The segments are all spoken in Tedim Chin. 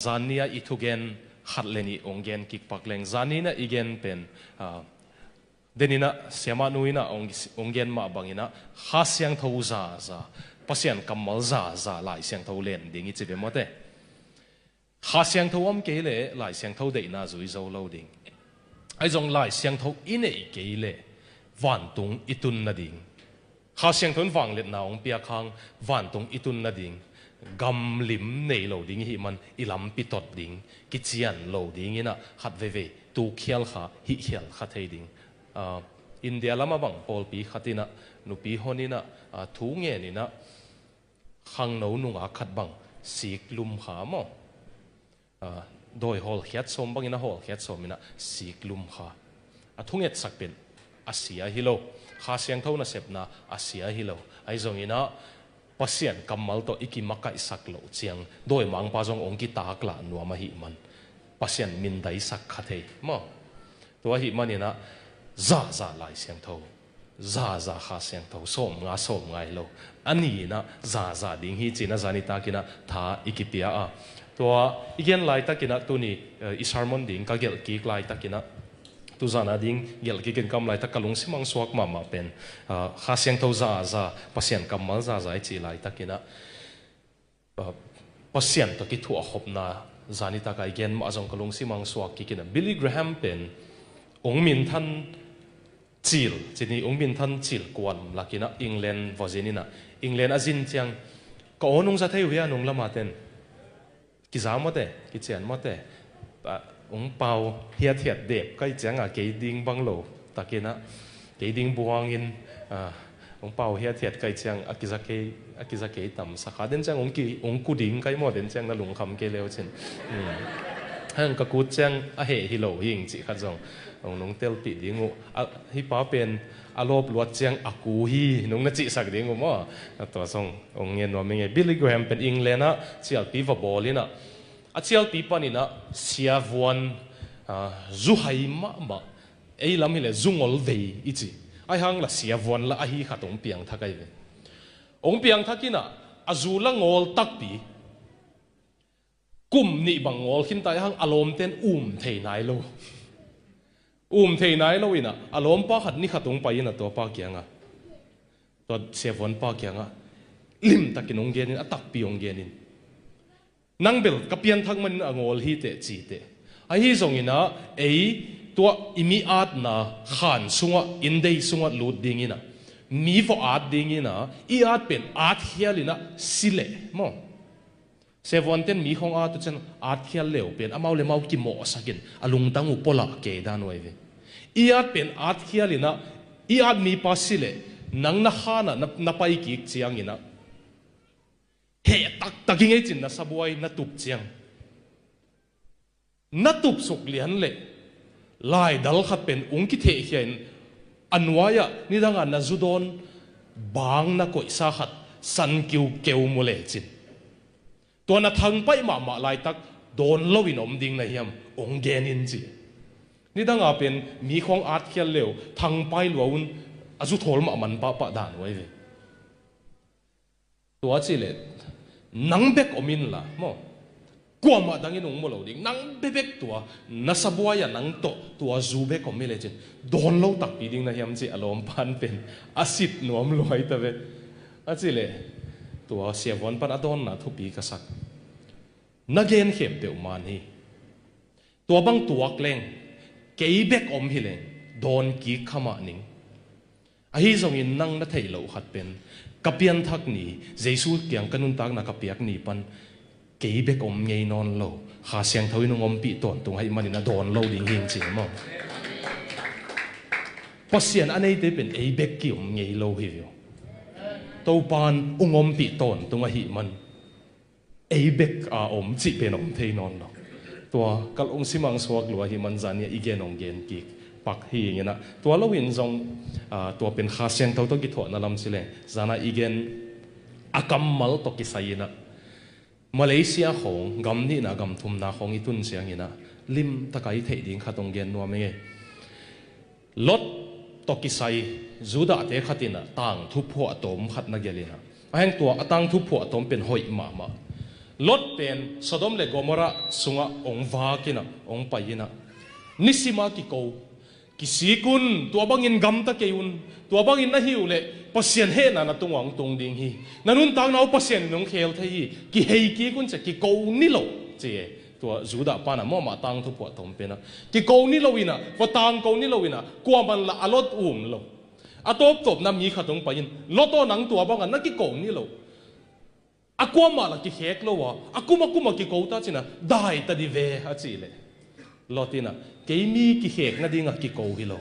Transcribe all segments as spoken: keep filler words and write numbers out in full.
zan ni-a i thugen khat le nih ong gen kik pak leng, zan ni-in ah i gen pen, ah, den in ah siamahnu in ah ong, ong gen mah bangin ah Kha Siangtho zaza, Pasian kammal zaza Lai Siangtho len ding i ci ve maw te. Kha Siangtho om kei leh Lai Siangtho deihna zui zo lo ding. Ahi zong Lai Siangtho i neih kei leh vantung i tun nading, Kha Siangtho in vangliatna hong piak hang vantung i tun nading gamlim nei lo ding i hih man, i lampi tot ding, kician lo dingin ah khat veivei tuk khial kha, hih khial kha thei ding. Ah, India lamah bang pawlpi khat in ah nupi hon in ah, ah, thu ngen in ah khangno nungak khat bang sik lum kha maw. Ah, dawi hawlkhiat sawm bangin ah hawlkhiat sawm in ah sik lum kha. A thungetsak pen a sia hi lo. Kha Siangtho nasepna a sia hi lo. Ahi zongin ah Pasian kammal tawh i kimakaihsak loh ciang dawimangpa zong hong kitaklah nuam ahih man Pasian mindaisak kha thei maw. Tua ahih manin ah zaza Lai Siangtho, zaza Kha Siangtho, sawmnga sawmnga hi lo, a ni in ah zaza ding hi ci-in ah zan nitakin ah tha i kipia a. Tua i gen laitakin ah tuni, eh, i sermon ding ka gelh kik laitakin ah, tuzan a ding gelh kik in ka om laitak ka lungsim hong suak mahmah pen, ah, Kha Siangtho zaza, Pasian kammal zaza i cih laitakin ah, ah, Pasian tawh kithuahkhopna zan nitak a i gen mah zong ka lungsim hong suak kik in ah, Billy Graham pen hong minthan cil, ci ni, hong minthan cil kuan lakin ah England vawzin in ah, England a zin ciang, ka aw nong za thei uh hia nong lam a ten? Kiza maw te, kician maw te. Ah, hong pau hiathiat dep ka hih ciang a kei ding bang lo takin ah, kei ding buangin, ah, hong pau hiathiat ka hih ciang a kiza kei, a kiza kei tam sa kha. Den ciang hong ki, hong ku ding ka hih maw, den ciang na lungkham kei le uh cin. Hmm. Hang ka kut ciang a heh hi lo hi ing cih khat zong hong nong telpih ding uh. Ah, hih pa pen a lawp luat ciang a ku hi nong na cihsak ding uh maw. Ah, tua zong hong ngen nuam ing e. Billy Graham pen England ah cialpi va bawl in ah, a cialpi panin ah siavuan, ah, zu hai mahmah, ei lam hileh zu ngol vei i ci, ahi hang la siavuan la ahi khat hong piangthak ahi ve. Hong piangthak in ah a zu la ngawl takpi, kum nih bang ngawl khin ta, ahi hang a lawmten um thei nai lo. Um thei nai lo in ah a lawmpa khat ni khat hong pai in ah tua pa kiangah, tua siavuanpa kiangah limtakin hong genin, a takpi hong genin, nang bel ka pianthak manin a ngawl hi teh ci teh. Ahi zongin ah ei tua i mi atna khan sungah, inndei sungah lut dingin ah, mi va at dingin ah, i at pen at khial in ah si leh maw. Siavuanten mi khawng at uh ciang at khial le uh pen amau le mau kimawhsak in a lungtang uh pua lah kei dan uh ahi ve. I at pen at khial in ah, i at mipa si leh nang na khan ah na, na pai kik ciangin ah heh taktak i ngei cin, na sabuai na tup ciang, na tupsuk lian leh laidal khat pen ung kithehkhia in a nuai-ah nidangah na zu dawn bang na koihsa khat san kiukeu mu lecin, tua na thangpaih mahmah laitak dawn loin om ding na hiam? Ong genin ci. Nidangah pen mi khawng atkhial leu thangpai lua un a zu thawl mahmah pahpah dan uh ahi ve. Tua cih leh nang bek om inla maw, kuamah dangin ung mu lo ding. Nang bekbek tua na sabuai-ah nang tawh tua zu bek om hi lecin dawn lo takpi ding na hiam cih a lawmpan pen a sit nuam luai ta ve. A cih leh tua siavuan pan a dawnna thupi ka sak. Na gen khempeuh man hi. Tua bang tuak leng, kei bek om hi leng dawn kik kha mah ning. Ahi zongin nang na theih loh khat pen ka pianthak ni, Jesu kiang ka nuntakna ka piak ni pan kei bek om ngei nawn lo, Kha Siangtho in hong ompih tawntung ahih manin a dawn lo ding hi ing ci hi maw? Pasian a neite pen ei bek ki-om ngei lo hi ve uh. Topan hong ompih tawntung ahih man ei bek a om cih pen om thei nawn lo. Tua kalh ung simang suak lua hi man zan-a i gen hong gen kik pak hi ing inah, tua loin zong, ah, tua pen Kha Siangtho tawh kithuahna lam ci leng zan-a i gen a kammal tawh kisai inah Malaysia khawng gam nihna gam thumna khawng i tun ciang inah limtaka i theih ding khat hong gen nuam ing ei. Lot tawh kisai Judah-te khat inah tangthu phuahtawm khat na gelh inah, a heng tua a tangthu phuahtawm pen hoih mahmah. Lot pen Sodom le Gomorrah sungah hong vak inah, hong pai inah, nisima kiko, kisik un, tua bangin gamta kei un, tua bangin na hih uh leh Pasian hehna na tungah hong tung ding hi. Na nuntakna uh Pasian in hong khel thei hi. Kihei kik un ci-a, kiko ni lo ci e. Tua Judah pan a mawh mah tangthu phuah tom penah, kiko ni lo inah, va tangko ni lo inah, kuaman lah a Lot um lo. A tawptawpna mi khat hong pai in, Lot aw, nang tua bangah na kiko ni lo. A kuamah lah kikhek lo a, a kum a kum a kiko ta ci inah, dai ta dih ve a cih leh, Lot inah, kei mi kikhek nadingah kiko hi lo.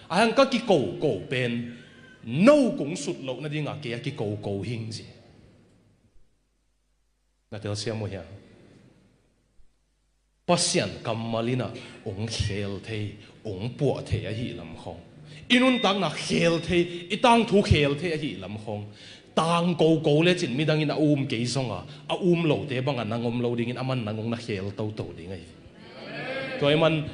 Ahi hang ka kikoko pen no kong sut loh nadingah kei a kikoko hing ci. Na telsiam uh hia? Pasian kammal inah hong khel thei, hong puah thei ahih lam khawng, i nuntakna khel thei, i tangthu khel thei ahih lam khawng, tangkoko lecin midang in a um kei zonga, a um lote bangah nang om lo dingin aman nang hong na khel toto ding ahi. Tua ahih man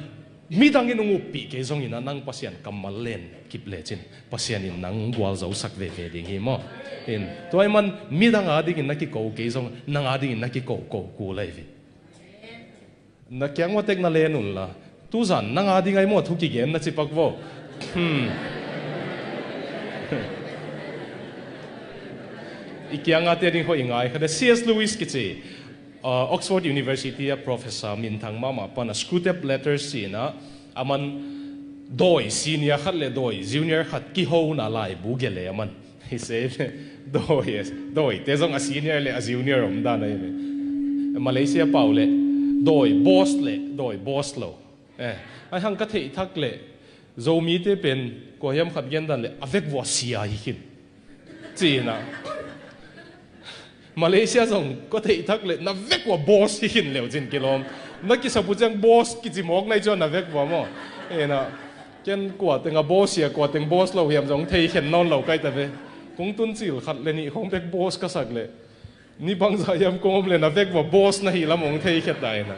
midang in hong uppih kei zongin ah, nang Pasian kammal len kip lecin Pasian in nang gualzosak veve ding hi maw? In, tua ahih man midang adingin na kiko kei zong, nang adingin na kikoko kul ahi ve. Na kiang uatek na len unla. Tuzan nang ading ahi maw thu kigen na cipak vaw. Hmm. I kiangate ding hoih i ngai kha de. C S Lewis kici, uh, Oxford University a professor minthang mahmah pan a Screwtape Letters ci-in ah, aman dawi senior khat le dawi junior khat kihona laibu gelh e aman. Hi se, dawi, dawite zong a senior le a junior om dan ahi ve. Malaysia pau le dawi boss le dawi boss lo. Eh, ahi hang ka theih thak le Zomite pen kua hiam khat gen dan le a vek vua sia hi khin. Ci-in ah. Malaysia zong ka theih thak le na vek vua boss hi khin leu cin kilawm. Na kisap uh ciang boss kici mawk na hi cuan na vek vua maw. Inah, ken kua teng a boss hia, kua teng boss lo hiam zong thei khen nawn lo kai ta ve. Kong tun cil khat le nih khawng bek boss ka sak le, ni bangzah hiam kong om le na vek vua boss na hih lam hong thei khet ta inah.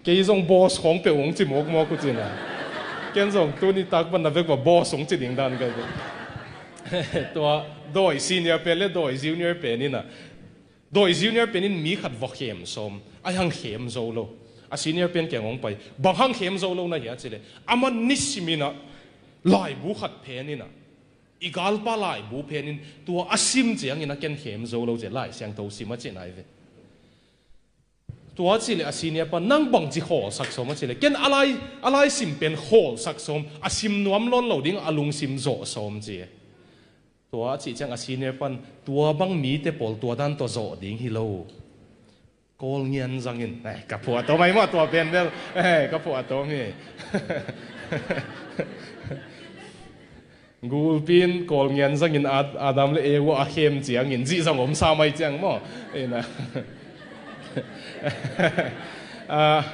Kei zong boss khawng peuh hong ci mawkmawk uh cin ah. Ken zong tuni tak pan na vek vua boss hong ci ding dan kai ve. Tua dawi senior pen le dawi junior pen inah, dawi junior pen in mi khat va khem sawm, ahi hang khem zo lo. A senior pen kiang hong pai, bang hang khem zo lo na hia ci le, aman nisim inah laibu khat phen inah, i galpa laibu phen in tua a sim ciangin a ken khem zo lo ci, Lai Siangtho sim a cihna hi ve. Tua ci le a senior pa, nang bangci khawlsak sawm a ci le, ken a lai, a lai sim pen khawlsak sawm, a sim nuam lawn lo ding a lungsim zawh sawm ci. Tua a cih ciang a senior pan, tua bang mite pawl tua dan tawh zawh ding hi lo. Kawl ngian zangin, eh, ka phuah tawm ahi maw tua pen bel, eh, ka phuah tawm hi. Gulpi in kawl ngian zangin Ad-, Adam le Eva a khem ciangin zih zang om sa mai ciang maw. Inah. Ah,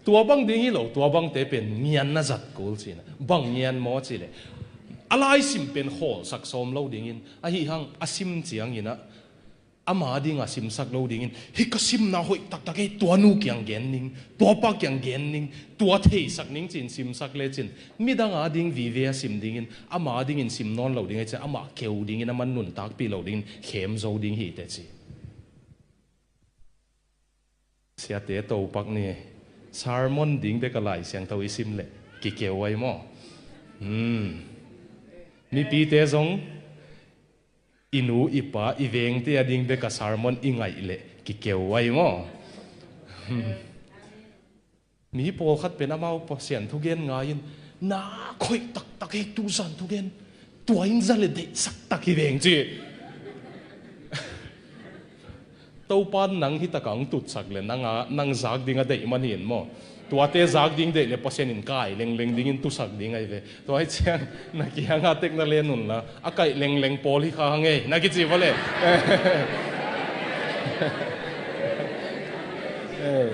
tua bang ding hi lo, tua bangte pen ngian na zat kul ci-in ah. Bang ngian maw ci le, a lai sim pen khawlsak sawm lo dingin, ahi hang a sim ciangin ah, ama dinga simsak lo dingin, hih ka simna hoih taktak hi, tua nu kiang gen ning, tua pa kiang gen ning, tua theisak ning ci-in simsak lecin, midang a ding vive a sim dingin, ama dingin sim nawn lo ding hi ci-in, amah keu dingin, aman nuntakpih lo dingin khem zo ding hi teh ci. Siate topak ni, sermon ding bek a Lai Siangtho i sim leh kikeu ahi maw? Hmm. Mipite zong i nu i pa i vengte a ding bek a sermon i ngaih leh kikeu ahi maw? Hmm. Mi pawlkhat pen amau Pasian thugen ngai-in, na khoih taktak hi, tuzan thugen, tua in za le deihsak tak hi veng ci. Topa in nang hih takah hong tutsak le, nang a, nang zak ding a deih man hi in maw? Tuate zak ding deih le Pasian in kai lengleng dingin tusak ding ahi ve. Tua hi ciang na kiangah tek na len unla, a kaih lengleng pawl hi kha hang ei, na kici vua le. Eh.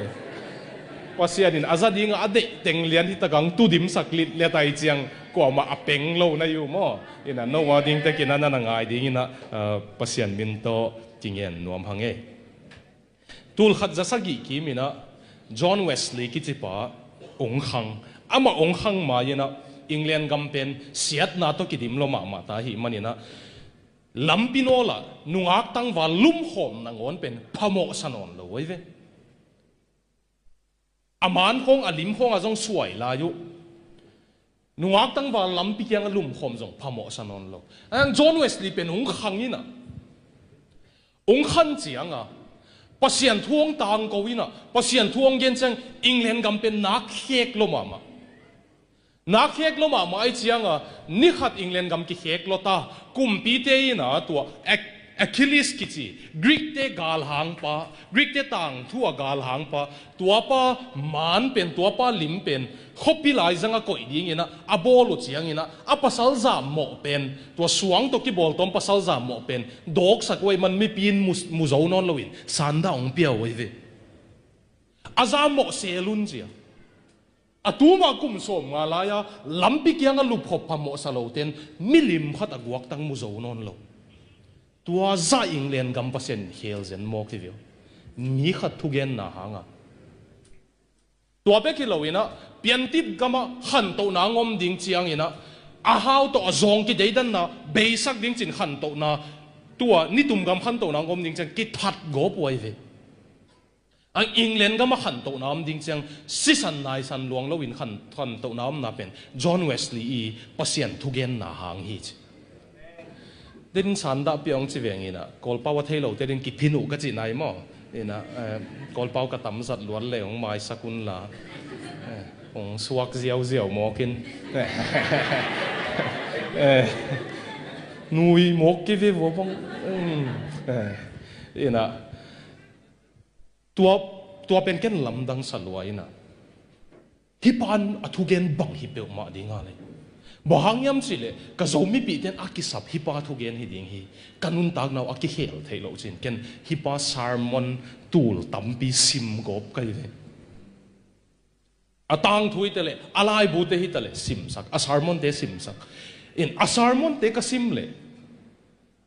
Pasian in a za dingah a deih teng lian hih takah hong tudimsak litlet ahi ciang kuamah a peng lo na hi uh maw? Inah no a ding tekin ah na na ngai dingin ah, ah, Pasian min tawh kingen nuam hang ei. Tulkhat za sagih kimin ah John Wesley kicipa hong khang. Amah hong khang ma-in ah England gam pen siatna tawh kidim lua mahmah ta ahih manin ah Lampi nawlah nungak tangval lumkhawm nangawn pen phamawhsa nawn lo ahi ve. A man khawng a lim khawngah zong suai lai uh. Nungak tangval lampi kiangah lumkhawm zong phamawhsa nawn lo. Ahi hang John Wesley pen hong khang inah, hong khan cianga Pasian thu hong tangko inah, Pasian thu hong gen ciang England gam pen nak khek lo mahmah. Nak khek lo mahmah ahi cianga, ni khat England gam kikhek lo ta, kumpite inah tua Ach-, Achilles kici, Greek te galhangpa, Greek te tangthu a galhangpa, tuapa man pen, tuapa lim pen khuapi laizangah koih dinginah a bawl uh cianginah, a pasal zammawh pen, tua suang tawh kibawltawm pasal zammawh pen dawksak uh ahih man mipi in mu, mu zo nawn loin sanda hong pia uh ahi ve. A zammawh sel un cia. A tuma kum sawmnga lai-a lampi kiangah lupkhop phamawhsa lote in milim khat a guaktang mu zo nawn lo. Tua zah England gam Pasian in khel zen mawk hi ve uh. Mi khat thugenna hanga. Tua bek hi loinah piantit gamah khantohna hong om ding cianginah, a hau tawh a zawng kideidanna beisak ding cin khantohna, tua nitum gam khantohna hong om ding ciang kithat gawp uh ahi ve. Ahi hang England gamah khantohna om ding ciang sisan naisan luang loin khan, khantohna omna pen John Wesley i Pasian thugenna hang hi ci. Din sandahpih hong ci venginah, Kawlpau a thei lote din kiphin uh ka cih nai maw? Inah, eh, Kawlpau ka tamzat luat le hong maisak unla, eh, hong suak ziauziau mawkin, eh, nui mawk kei ve vua bang. Hmm, eh, inah, tua, tua pen ken lamdang sa lua inah, hih pan a thugen bang hi peuhmah dinga lei. Bang hang hiam cihleh ka Zomipihte in a kisap hih pa thugen hi ding hi. Ka nuntakna uh a kikhel theih loh cin ken hih pa sermon tul tampi sim gawp ka hi ve. A tangthu hi taleh, a laibute hi taleh simsak, a sermonte simsak. In a sermonte ka sim leh,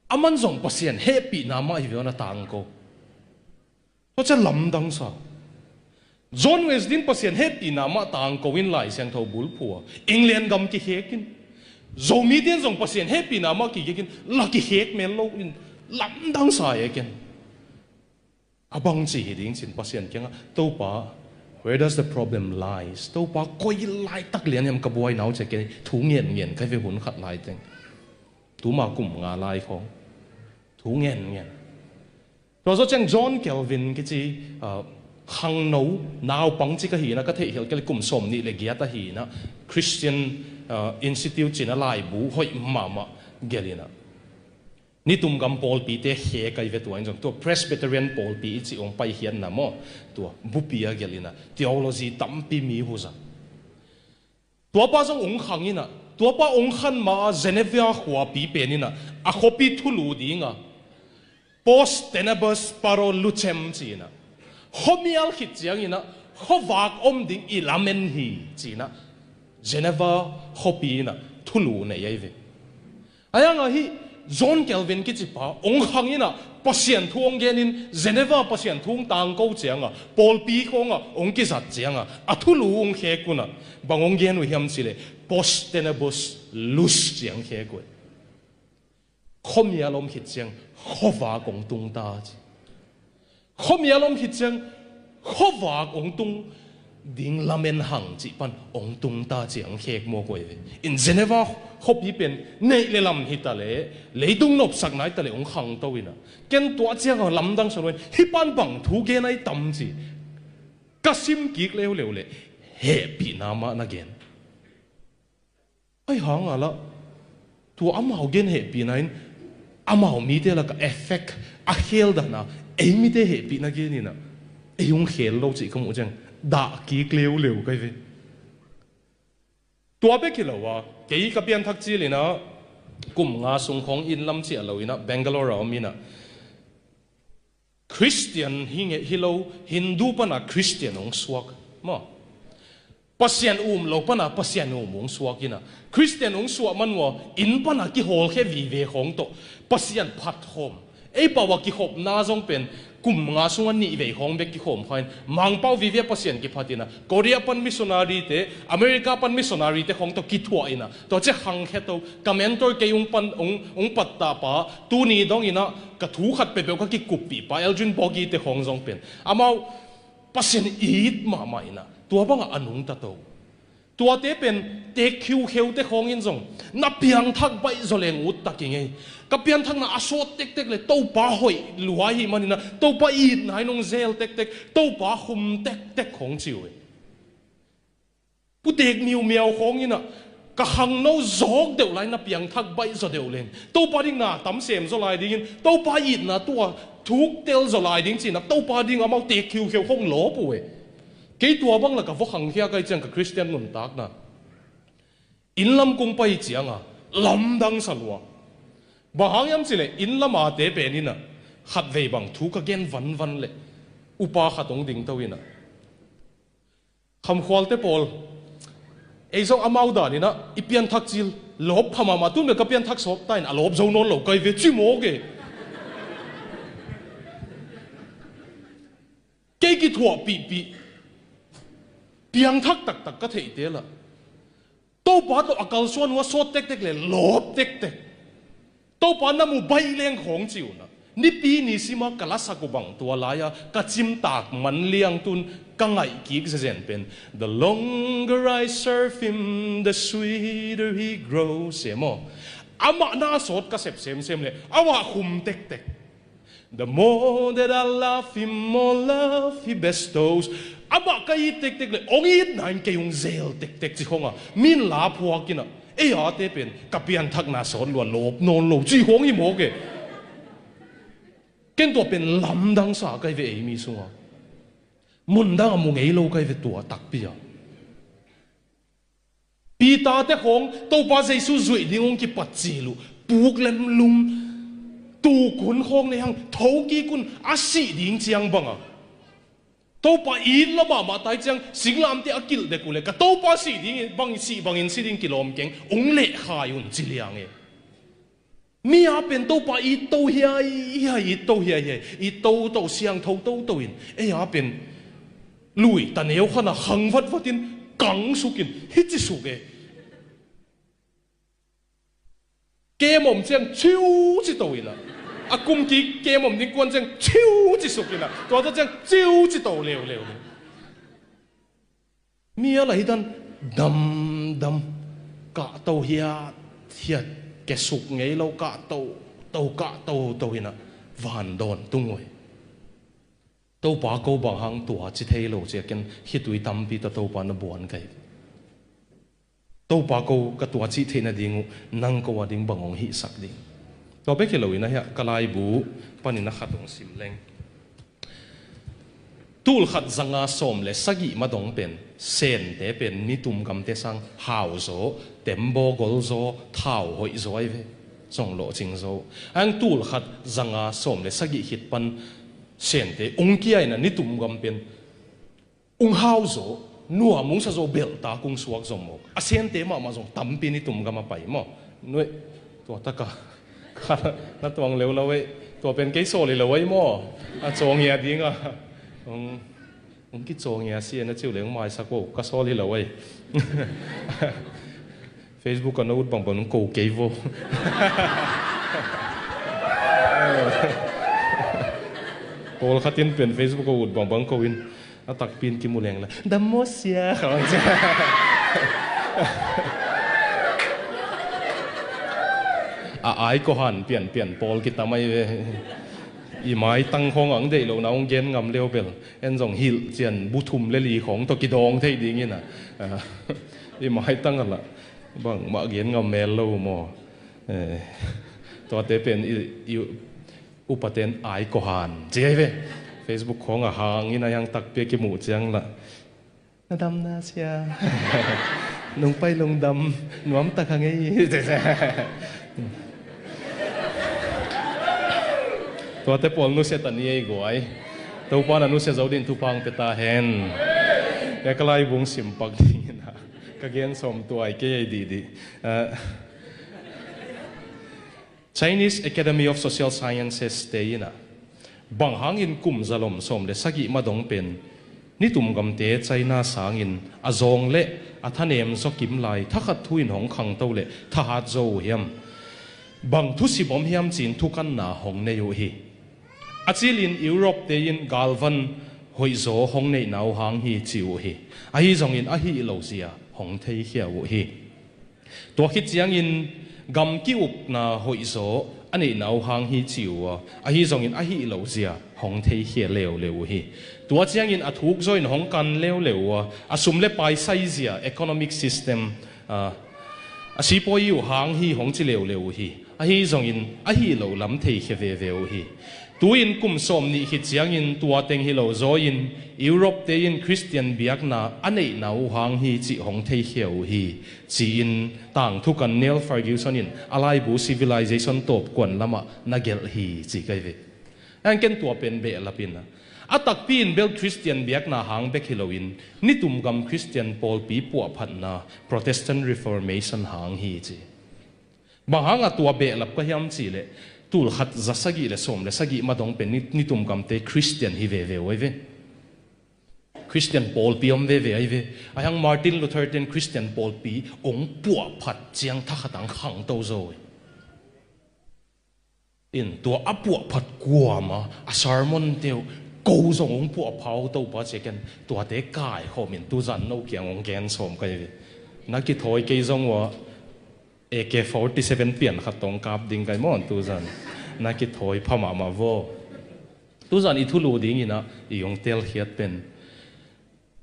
a man zong Pasian hehpihna mah hi ve, a na tangko. Tua cia lamdang sa. John Wesley in Pasian hehpihna mah tangko in Lai Siangtho bulphu a, England gam kikhek in. Zomite in zong Pasian hehpihna mah kikhek in, la kikhek mel lo in, lamdang sa e ken. A bangci hi ding cin Pasian kiangah, Topa, where does the problem lies? Topa, koi laitak lian hiam ka buaina uh cia ken thu ngenngen ka hi ve hun khat lai teng. Tuma kum nga lai khawng. Thu ngenngen. Tua zawh ciang John Calvin kici, ah, khangno, naupang ci ka hi inah, ka theihkhial kei leh kum sawm nih le giat ahi inah, Christian, ah, Institute ci-in a laibu hoih mahmah gelh inah, nitum gam pawlpite khek ahi ve tua in zong, tua Presbyterian pawlpi i cih hong paikhiatna maw, tua bupi a gelh inah, theology tampi mi huza. Tuapa zong hong khang inah, tuapa hong khan ma-a Geneva khuapi pen inah, a khuapi thulu dinga, Post tenebras paro lucem ci inah, khuamial khit cianginah khuavak om ding i lamen hi ci inah, Geneva khuapi inah thulu nei ahi ve. Ahi hangah hih John Calvin kicipa hong khang inah Pasian thu hong genin Geneva Pasian thu hong tangko ciangah, pawlpi khawngah hong kizat ciangah, a thulu hong khek unah bang hong gen uh hiam cihleh, Post tenebras lux ciang khek uh. Khuamial om khit ciang khuavak hong tung ta ci. Khuamial om khit ciang khuavak hong tung ding lamen hang cih pan hong tung ta ci ang khek mawk uh ahi ve. In Geneva khuapi pen neih le lam hi taleh, leitung nopsak nai taleh hong khangto inah, ken tua ciang a lamdang sa lua in, hih pan bang thu gen ahi tam ci. Ka sim kik leuleu leh hehpihna mah na gen. Ahi hangah lah tua amau gen hehpihna in amau mite lakah effect a khel dana, ei mite hehpihna gen inah ei hong khel lo cih ka muh ciang dah kik leuleu ka hi ve. Tua bek hi lo a, kei ka pianthak cil inah kum nga sung khawng inn lam ciah lo inah Bangalore a om inah, Khristian hi ngei hi lo, Hindu pana Khristian hong suak maw? Pasian um lo pana Pasian um hong suak inah, Khristian hong suak man uh a, inn pana kihawlkhia vive khawng tawh Pasian phatkhawm. Ei pau a kikhopna zong pen Kum nga sungah nih vei khawng bek kikhawm kha in, Mangpau vive Pasian kiphat in ah, Korea pan missionary te, America pan missionary te khawng tawh kithuah in ah, tua ciang khangkhia to, ka mentor kei hong pan, hong, hong pattah pa, tuni dong in ah ka thu khat peuhpeuh ka kikuppih pa Eldrin Bogi te khawng zong pen amau Pasian it mahmah in ah, tua bangah a nungta to. Tuate pen teek khiukheu te khawng in zong na piangthak baih zaw leng ut tak i ngei. Ka pianthakna a sawt tektek le Topa hoih lua ahih manin ah, Topa itna in hong zel tektek, Topa khum tektek khawng ci uh hi. Pu Teek Miumiau khawng in ah, ka khangno zawk deuh lai na piangthak baih zaw deuh leng, Topa ding na tam sem zaw lai dingin, Topa itna tua thuk tel zaw lai ding ci-in ah, Topa ding amau teek khiukheu khawng lawp uh hi. Kei tua bang la ka va khangkhia ka hih ciang ka Khristian nuntakna. Inn lam kong pai ciang a, lamdang sa lua. Bang hang hiam cih leh, inn lam a te pen in ah, khatvei bang thu ka gen vanvan leh, upa khat hong ding to in ah, Khamkhualte pawl, ei zong amau dan in ah, i pianthak cil, lawp pha mahmah, tun bel ka pianthak sawt ta in, a lawp zo nawn lo ka hi ve ci mawk e. Kei kithuahpihpih, piangthak taktak ka theihte lah, Topa tawh a kalsuan uh a sawt tektek le lawp tektek. Topa na mu baih leng khawng ci uh nah. Nipi ni sima ka lasak uh bang tua lai-a ka cimtak man liang tun ka ngaih kik zezen pen, "The longer I serve him, the sweeter he grows," e maw. Amah na a sawt ka sep semsem le, amah khum tektek. "The more that I love him, more love he bestows." Amah ka it tektek le, hong itna in kei hong zel tektek ci khawng a, min la phuak in ah, ei a te pen ka pianthakna sawt lua, lawp nawn lo ci khawng hi mawk e. Ken tua pen lamdang sa ka hi ve ei mi sungah. Mundang a mu ngei lo ka hi ve tua takpi a. Peter te khawng Topa Jesu zuih ding hong kipat cil uh, puk lem lum, tuk hun khawng nei hang, thokik un, a sih ding ciang bang a. Topa it lua mahmah ta i ciang, singlamteh a kilh dek uh le, ka Topa sih ding bang, sih bangin si ding kilawm keng, hong lehkhai un ci liang e. Mi a pen Topa it to hiaihiai, it to hiaihiai, it toto, siangtho toto in, ei a pen lui ta neu khan a khang vatvat in, kang suk in, hi ci suk e. Kem om ciang ciu ci to in ah, a kum kik kem om ding kuan ciang ciu ci suk in ah, tua tawh ciang ciu ci to leuleu. Mi a la hi dan damdam, kahto hiathiat, kesuk ngei lo, kahto to, kahto to in ah, van dawn tung uh hi. Topa, ko bang hang tua ci thei lo ci a, ken khitui tampi tawh Topa na buan ka hi. Topa, ko ka tua cih theih nading uh nang ko a ding bang hong hihsak ding. Tua bek hi lo in ah, hiah ka laibu panin a khat hong sim leng. Tul khat zanga sawm le sagih ma dong pen Sente pen nitum gamte sang hau zaw, tembaw gol zaw, thau hoih zaw ahi ve. Zong lawhcing zaw. Ang tul khat zanga sawm le sagih khit pan Sente ung kia in ah nitum gam pen ung hau zaw, nuam ung sa zaw, belhtak ung suak zaw maw. A Sente mahmah zong tampi nitum gam a pai maw. Nuih, tua taka na tuang leu lo ei. Tua pen kei sawl hi lo ei maw. A cawngia dinga. Ung, ung kicawngia si e na ciu leng maisak uh, ka sawl hi lo ei. Facebook a na ut bangbang ko kei vo. Pawlkhat in pen Facebook a ut bangbang ko in, a takpi in kimu leng la, "Dam maw sia?" A ai ko han pianpian pawl kitam ahi ve. I maitang khawng ang deih lohna hong gen ngam leu bel, en zong hilh cian bu thum le li khawng tawh kidawng thei dingin a. I maitang a lah bangmah gen ngam mel lo maw. Eh, tuate pen i, i upaten ai ko han ci ahi ve. Facebook khawng a hang in a, hiang takpi a kimuh ciang lah, "Na dam na sia?" "Nung pai lungdam, nuam tak hang ei." Tuate pawl nusia ta ni ei guai. Topa na nusia zo din thupha hong pia ta hen. Ka laibu hong simpak dingin a, ka gen sawm tuai kei ei dihdih. Ah, Chinese Academy of Social Sciences te in a, Bang hangin kum zalom sawm le sagih madong pen nitum gamte China sangin a zawng le a thanem zaw kim lai thakhat thu in hong khangto le thahat zo uh hiam? Bang thusim om hiam ci-in thukanna hong nei uh hi. A cilin Europe te in galvan hoihzaw hong neihna uh hang hi ci uh hi. Ahi zongin a hih lo zia hong theikhia uh hi. Tua khit ciangin gam ki-ukna hoihzaw a neihna uh hang hi ci uh a, ahi zongin a hih lo zia hong theikhia leuleu uh hi. Tua ciangin a thukzaw in hong kan leuleu uh a, a sum le pai saizia, economic system, a, a sipawi uh hang hi hong ci leuleu uh hi. Ahi zongin a hih lo lam theikhia veve uh hi. Tu-in kum sawm nih khit ciangin tua teng hi lo zaw-in Europe te in Khristian biakna a neihna uh hang hi cih hong theikhia uh hi, ci-in tangthu kan Neil Ferguson in a laibu Civilization tawp kuan lamah na gelh hi ci ka hi ve. Ang ken tua pen behlap in a, a takpi in bel Khristian biakna hang bek hi loin nitum gam Khristian pawlpi puahphatna, Protestant Reformation hang hi ci. Bang hanga tua behlap ka hiam cihleh, tul khat za sagih le sawm le sagih madong pen ni, nitum gamte Khristian hi veve uh ahi ve. Khristian pawlpi om veve ahi ve. Ahi hang Martin Luther ten Khristian pawlpi ong puahphat ciang thakhat ang khangto zo hi. In tua a puahphat kuama a sermon teu ko zong ong puahpha uh Topa ci a, ken tuate kaikhawm in tuzan no kiang ong gen sawm ka hi ve. Na kithawi kei zong uh a, A K forty seven pian khat tawh kap ding ka hi maw tuzan. Na kithawi pha mahmah vaw. Tuzan i thulu dingin a i hong telkhiat pen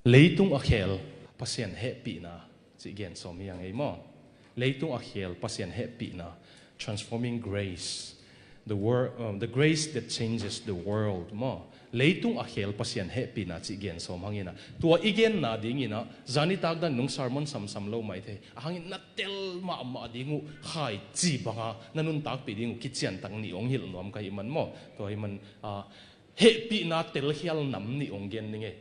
leitung a khel Pasian hehpihna cih gen sawm hi ang ei maw. Leitung a khel Pasian hehpihna, transforming grace. The wor-, um, the grace that changes the world maw. Leitung a khel Pasian hehpihna cih gen sawm hangin a, tua i genna dingin a, zan i tak dan nung sermon samsam lo mai thei. A hangin na tel mahmah ding uh, khaici banga na nuntakpih ding uh kiciantak nih ong hilh nuam ka hih man maw. Tua hih man, ah, hehpihna telkhial nam nih ong gen ning ei.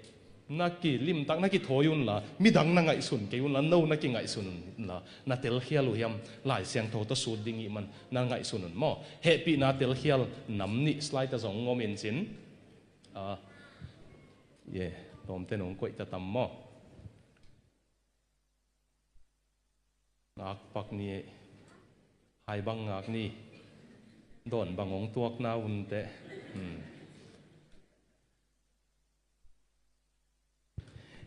Na kilimtak, na kithawi unla, midang na ngaihsun kei unla, no na kingaihsun unla, na telkhial uh hiam, Lai Siangtho tawh sut ding hih man na ngaihsun un maw. Hehpihna telkhial nam nih slide ah zong ngom in cin. Ah, ye, tawmte nong koih ta tam maw. Ngakpak ni, hai bang ngak ni, dawn bang ong tuakna unte. Hmm.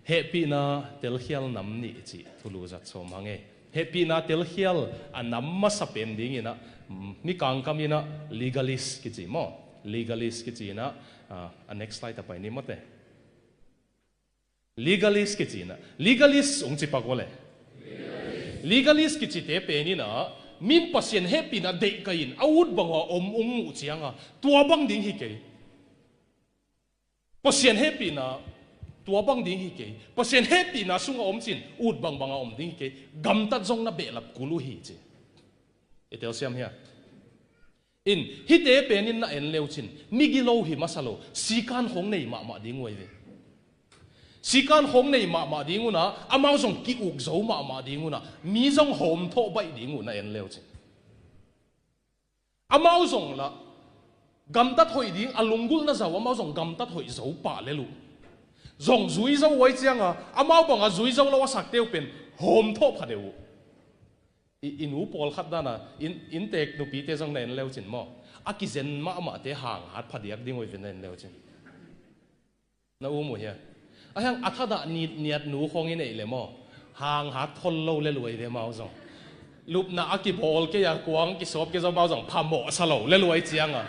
Hehpihna telkhial nam nih cih thulu zat sawm hang e. Hehpihna telkhial a nam masa pen dingin a, mm, mi kangkam in a legalist kici maw. Legalist kici in a, ah, a next slide ah pai ni mawte. Legalist kici in a. Legalist ong ci pak uh le. Legalist kicite pen in a, min Pasian hehpihna deih kei in a, ut bang uh a om ong muh ciang a, tua bang ding hi kei. Pasian hehpihna tua bang ding hi kei. Pasian hehpihna sungah om cin, ut bangbang a om ding hi kei. Gamtat zong na behlap kul uh hi ci. I telsiam hia? In, hihte pen in na en leu cin, migilo hi masa lo, sikan khong nei mahmah ding uh ahi ve. Sikan khong nei mahmah ding uh na, amau zong ki-uk zo mahmah ding uh na, mi zong hawmthawh baih ding uh na en leu cin. Amau zong lah gamtat hoih ding a lunggulhna zah uh, amau zong gamtat hoih zo pah lel uh. Zong zui zo uh ahi cianga, amau banga zui zo lo a sakte uh pen hawmthawh pha deuh uh. I, i nu pawlkhat dana, in, inntek nupite zong na en leu cin maw. A kizen mahmahte hanghat pha diak ding uh ahi ve na en leu cin. Na um uh hia? Ahi hang a thadah nit niat nu khong i neih le maw, hanghat thol lo lel uh ahi ve amau zong. Lupna a kibawl kei a kuang kisawp kei zong amau zong phamawh sa lo lel uh ahi cianga.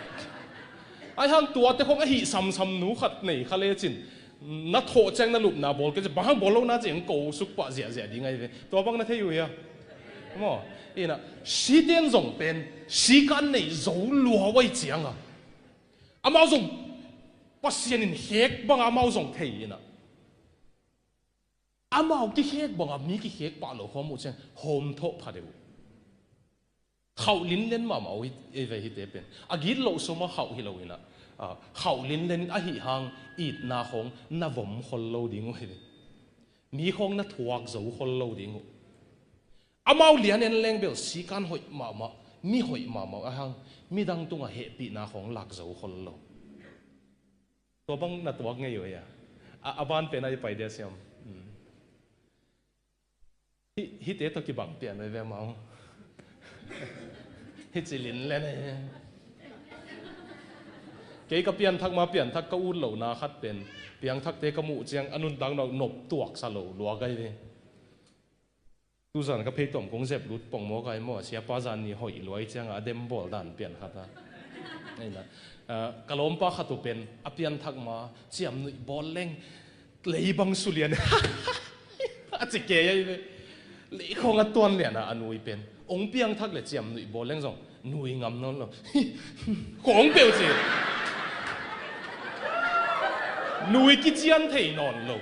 Ahi hang tuate khong a hih samsam nu khat nei kha lecin, na thawh ciang na lupna bawl kei ci, bang hang bawl lo na ci hang ko suk pah ziahziah ding ahi ve. Tua bang na thei uh hia? Maw, ina, siten zong pen sikan nei zo lua uh ahi cianga. Amau zong Pasian in khek banga amau zong thei ina, amau kikhek banga mi kikhek pah lo khawm uh ciang hawmthawh pha deuh uh. Khauh linlen mahmah uh hi, ei ve hihte pen. A gitloh sawma khauh hi lo ina, ah, khauh linlen in ahi hang itna khawng na vom khol lo ding uh hi. Mi khawng na thuak zo khol lo ding uh. Amau lian en leng bel sikan hoih mahmah, mi hoih mahmah ahi hang, midang tungah hehpihna khawng lak zo khol lo. Tua bang na tuak ngei uh hia? A, a ban pen a i pai dia siam. Hmm. Hi, hihte tawh kibang pian ve ve mau. Hi cilin le ne. Kei ka pianthak ma pianthak ka ut lohna khat pen piangthakte ka muh ciang a nuntakna uh nop tuaksa lo lua gai ve. Tuzan ka pheitom kong zep lut pongmawk ai maw, siapa zan ni hoih luai cianga a dem bawl dan pian khat a. Aina, ah, ka lawmpa khat uh pen a pianthak ma ciamnuih bawl leng lei bang sulian a ci kei ai ve. Lei khawng a tuan lian a a nui pen ong piangthak le ciamnuih bawl leng zong nui ngam nawn lo. Khawng peuh ci. Nui kician thei nawn lo.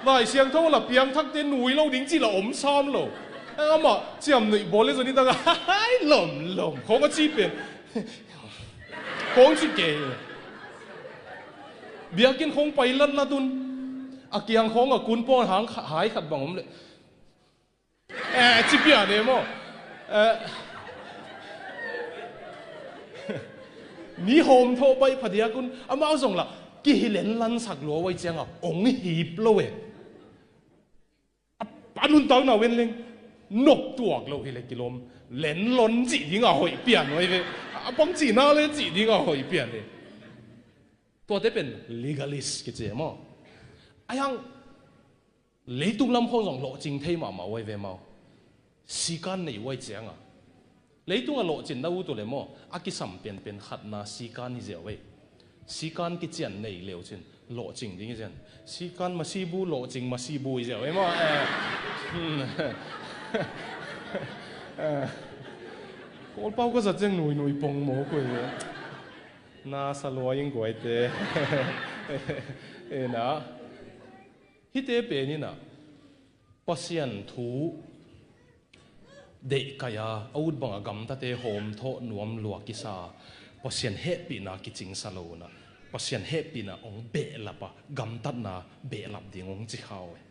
Lai Siangtho la piangthakte nui lo ding ci la om sam lo. Amah ciamnuih bawl le zoni taka hai lom lom khawng a ci pen. Khawng ci kei. Biakinn khawng pai latlat un a kiang khawng a kun pawn hang kha-, hai khat bang om le. Eh, ci pian e maw? Eh, mi hawm thawh baih phadiak un amau zong lah kihi len lansak lua uai cianga ong hip lo e. A, a nuntakna wen leng nop tuak lo hi le kilawm len lon cih dinga hoih pian uai ve. A pang cihna le cih dinga hoih pian e. Tuate pen legalist kici e maw? Ai hang Leitung lam khawng zong lawhcing thei mahmah uai ve mau. Sikan nei uai cianga leitungah lawhcinna ut uh le maw a kisam pianpian khatna sikan hi ziau ei. Sikan kician nei leu cin lawhcing ding hi zian. Sikan masibu lawhcing masibu hi ziau ei maw. Eh. Hmm. Eh. Kawlpau ka zat ciang nuinui pong mawk uai ve. Na sa luai ing guaite. Ena. Hihte pen inah Pasian thu deihkaih a a ut banga gamtate hawmthawh nuam lua kisa a Pasian hehpihna kicingsa lo unah Pasian hehpihna hong behlap a gamtatna behlap ding hong ci kha uh e.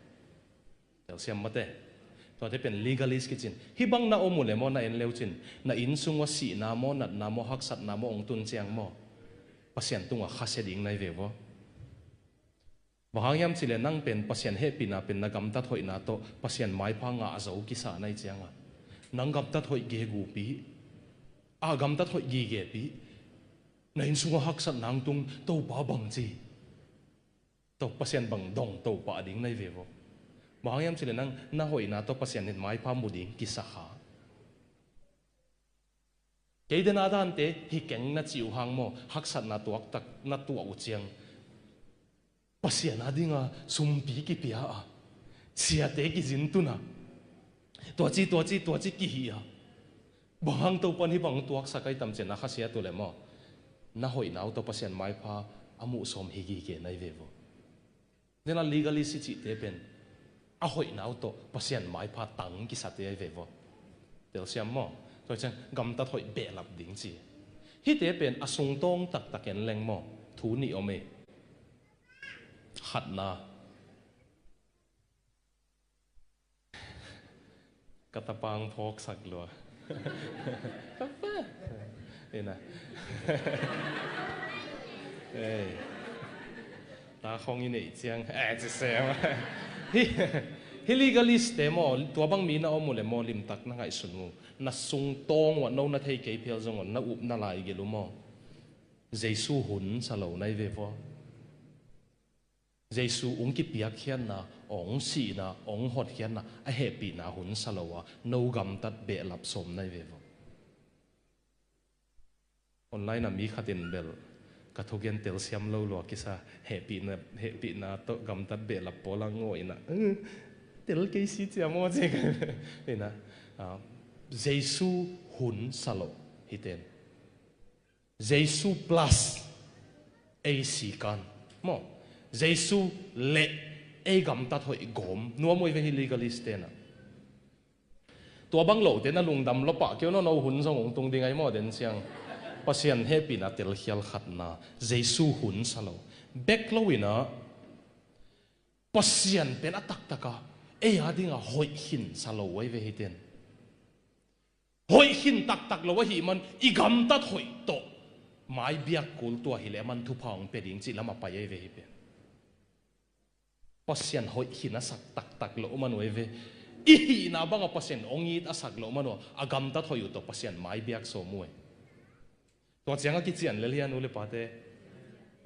Telsiam mate. Tuate pen legalist kicin hih bang na om uh le maw na en leu cin na inn sung uh a sihna maw natna maw haksatna maw hong tun ciang maw Pasian tungah khasia ding nai ve vua. Bang hang hiam cileh nang pen Pasian hehpihna pen na gamtat hoihna tawh Pasian maipha ngah zo kisa nai cianga nang gamtat hoih gegupi a gamtat hoih gigepi na inn sungah haksat nang tung Topa bangci Topa Pasian bang dong Topa a ding nai ve vua. Bang hang hiam cileh nang na hoihna tawh Pasian in maipha mu ding kisa kha. Kei dena dante hi keng na cih uh hang maw haksatna tuaktak na tuah uh ciang Pasian a dinga sumpi kipia a siate kizintuna tuaci tuaci tuaci kihi a bang hang Topan hi bang tuaksak ai tam cian a khasiat uh le maw na hoihna uh tawh Pasian maipha a muhsawm hi gige nai ve vua. Dena legalist i cihte pen a hoihna uh tawh Pasian maipha tang kisate ai ve vua. Telsiam maw? Tua ciang gamtat hoih behlap ding ci. Hihte pen a sungtawng taktak en leng maw thu nih om e. Khatna ka tapang phawksak lua. Ina. Ei. Ta khong i neih ciang eh ci sem. Hi, hi legalist te maw tua bang mi na om uh le maw limtak na ngaihsun uh na sungtawng uh a no na thei kei phial zong uh na up na lai gil uh maw Jesu hun sa lo nai ve vua. Jesu ong kipiakkhiatna ong sihna ong hotkhiatna a hehpihna hun sa lo a no gamtat behlap sawm nai ve vua. Online a mi khatin bel ka thugen telsiam lo lua kisa hehpihna hehpihna tawh gamtat behlap pawla ngawina tel kei si ciam aw ci ka ina Jesu hun sa lo hiten. Jesu plus ei sikan maw Jesu le ei gamtat hoih gawm nuam uh i ve hi legalist tena. Tua bang lote na lungdam lopah keu no no hun zong ung tung ding ai maw den siang. Pasian hehpihna telkhial khatna Jesu hun sa lo bek lo ina Pasian pen a taktaka ei a dinga hoih khin sa lo ai ve hiten. Hoih khin taktak lo ahih man i gamtat hoih tawh Mai biak kul tua hileh aman thupha hong pia ding cih lam a pai ahi ve hi pen. Pasian hoih khin a sak taktak lo man uh ahi ve. I hihna bangah Pasian hong it a sak lo man uh a gamtat hoih uh tawh Pasian mai biak sawm uh ahi. Tua ciang a kician lel hian u le pate,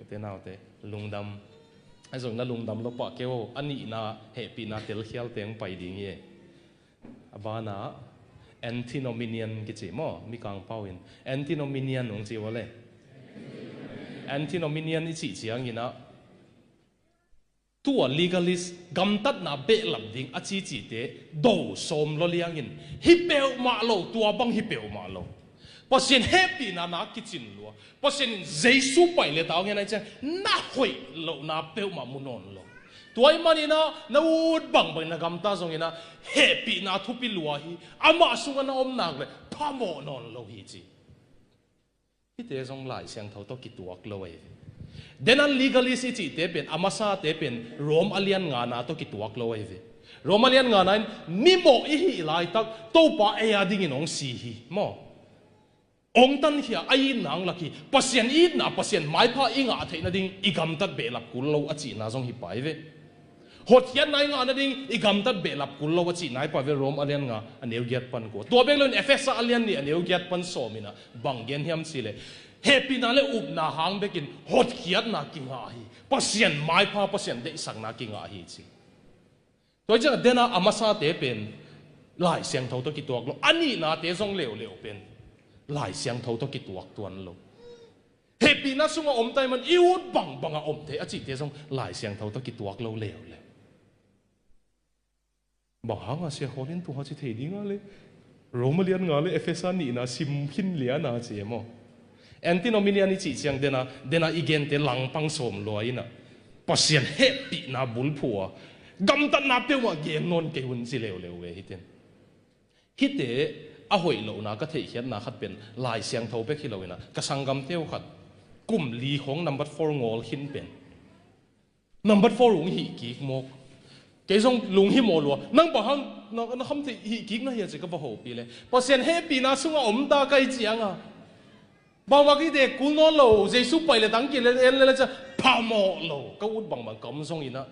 ute naute, lungdam. A zong na lungdam lo pah kei uh, a nihna hehpihna telkhial teng pai ding hi. A bana antinomian kici maw, Mikang pau in antinomian hong ci uh le. Antinomian i cih ciangin ah, tua legalist gamtatna behlap ding a cicite do sawm lo liangin, hi peuhmah lo, tua bang hi peuhmah lo. Pasian hehpihna na kicin lua. Pasian in Jesu pai le ta hong hen ai ciang na hoih lohna peuhmah mu nawn lo. Tua ih manin ah na ut bangbang na gamta zongin ah hehpihna thupi lua hi. Amah sungah na om nak le phamawh nawn lo hi ci. Hihte zong Lai Siangtho tawh kituak lo ahi ve. Denan legalist i cihte pen, a masate pen Rom a lian ngana tawh kituak lo ahi ve. Rom a lian ngana in mimawh i hih laitak Topa ei a dingin hong si hi maw? Hong tankhia a itna hong lak hi. Pasian itna, Pasian maipha i ngah theih nading i gamtat behlap kul lo a cihna zong hi pai ve. Hotkhiatna i ngah nading i gamtat behlap kul lo a cihna hi pai ve, Rom a lian nga a neu giat pan kua. Tua bek lo in Efesa a lian nih a neu giat pan sawm in ah bang gen hiam cih leh, hehpihna le upna hang bekin hotkhiatna kingah hi. Pasian maipha, Pasian deihsakna kingah hi ci. Tua hi ciangah dena a masate pen Lai Siangtho tawh kituak lo. A nihnate zong leuleu pen Lai Siangtho tawh kituak tuan lo. Hehpihna sungah om tai man i ut bangbangah om thei a cihte zong Lai Siangtho tawh kituak lo leuleu. Bang hanga Sia Khawl in tua ci thei dinga le Rom a lian nga le Efesa nihna sim khin liana ci e maw? Antinomian i cih ciang dena, dena i gente langpang sawm lua in ah Pasian hehpihna bulphuh a gamtatna peuhmah gen nawn kei un ci leuleu ve hiten. Hihte a hoih lohna ka theihkhiatna khat pen Lai Siangtho bek hi lo in ah ka sanggamte uh khat kum li khawng number four ngawl khin pen number four hong hih kik mawk. Kei zong lunghimawh lua. Nang bang hang na, na kham theih hih kik na hia ci ka va hopih le Pasian hehpihna sungah om ta ka ih cianga bangmah kite kul nawn lo. Jesu pai le tang kile en le le cia phamawh lo. Ka ut bangbang ka om zong in ah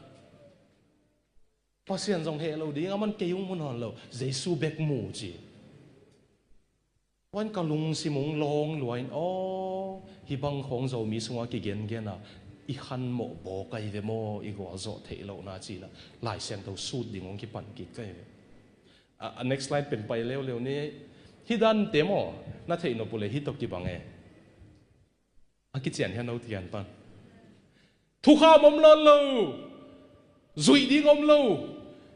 Pasian zong heh lo ding, aman kei hong mu nawn lo, Jesu bek mu ci. Wan ka lungsim hong lawng lua in, aw, hih bang khawng Zomi sungah kigengen a i khanmawh bawk ahi ve maw, i gualzawh theih lohna ci-in ah Lai Siangtho sut ding hong kipan kik ka hi ve. A, a next slide pen pai leuleu ni. Hih dante maw na theih nop uh leh hih tawh kibang e. A kician hian lo tian pan thukham om lo lo, zuih ding om lo.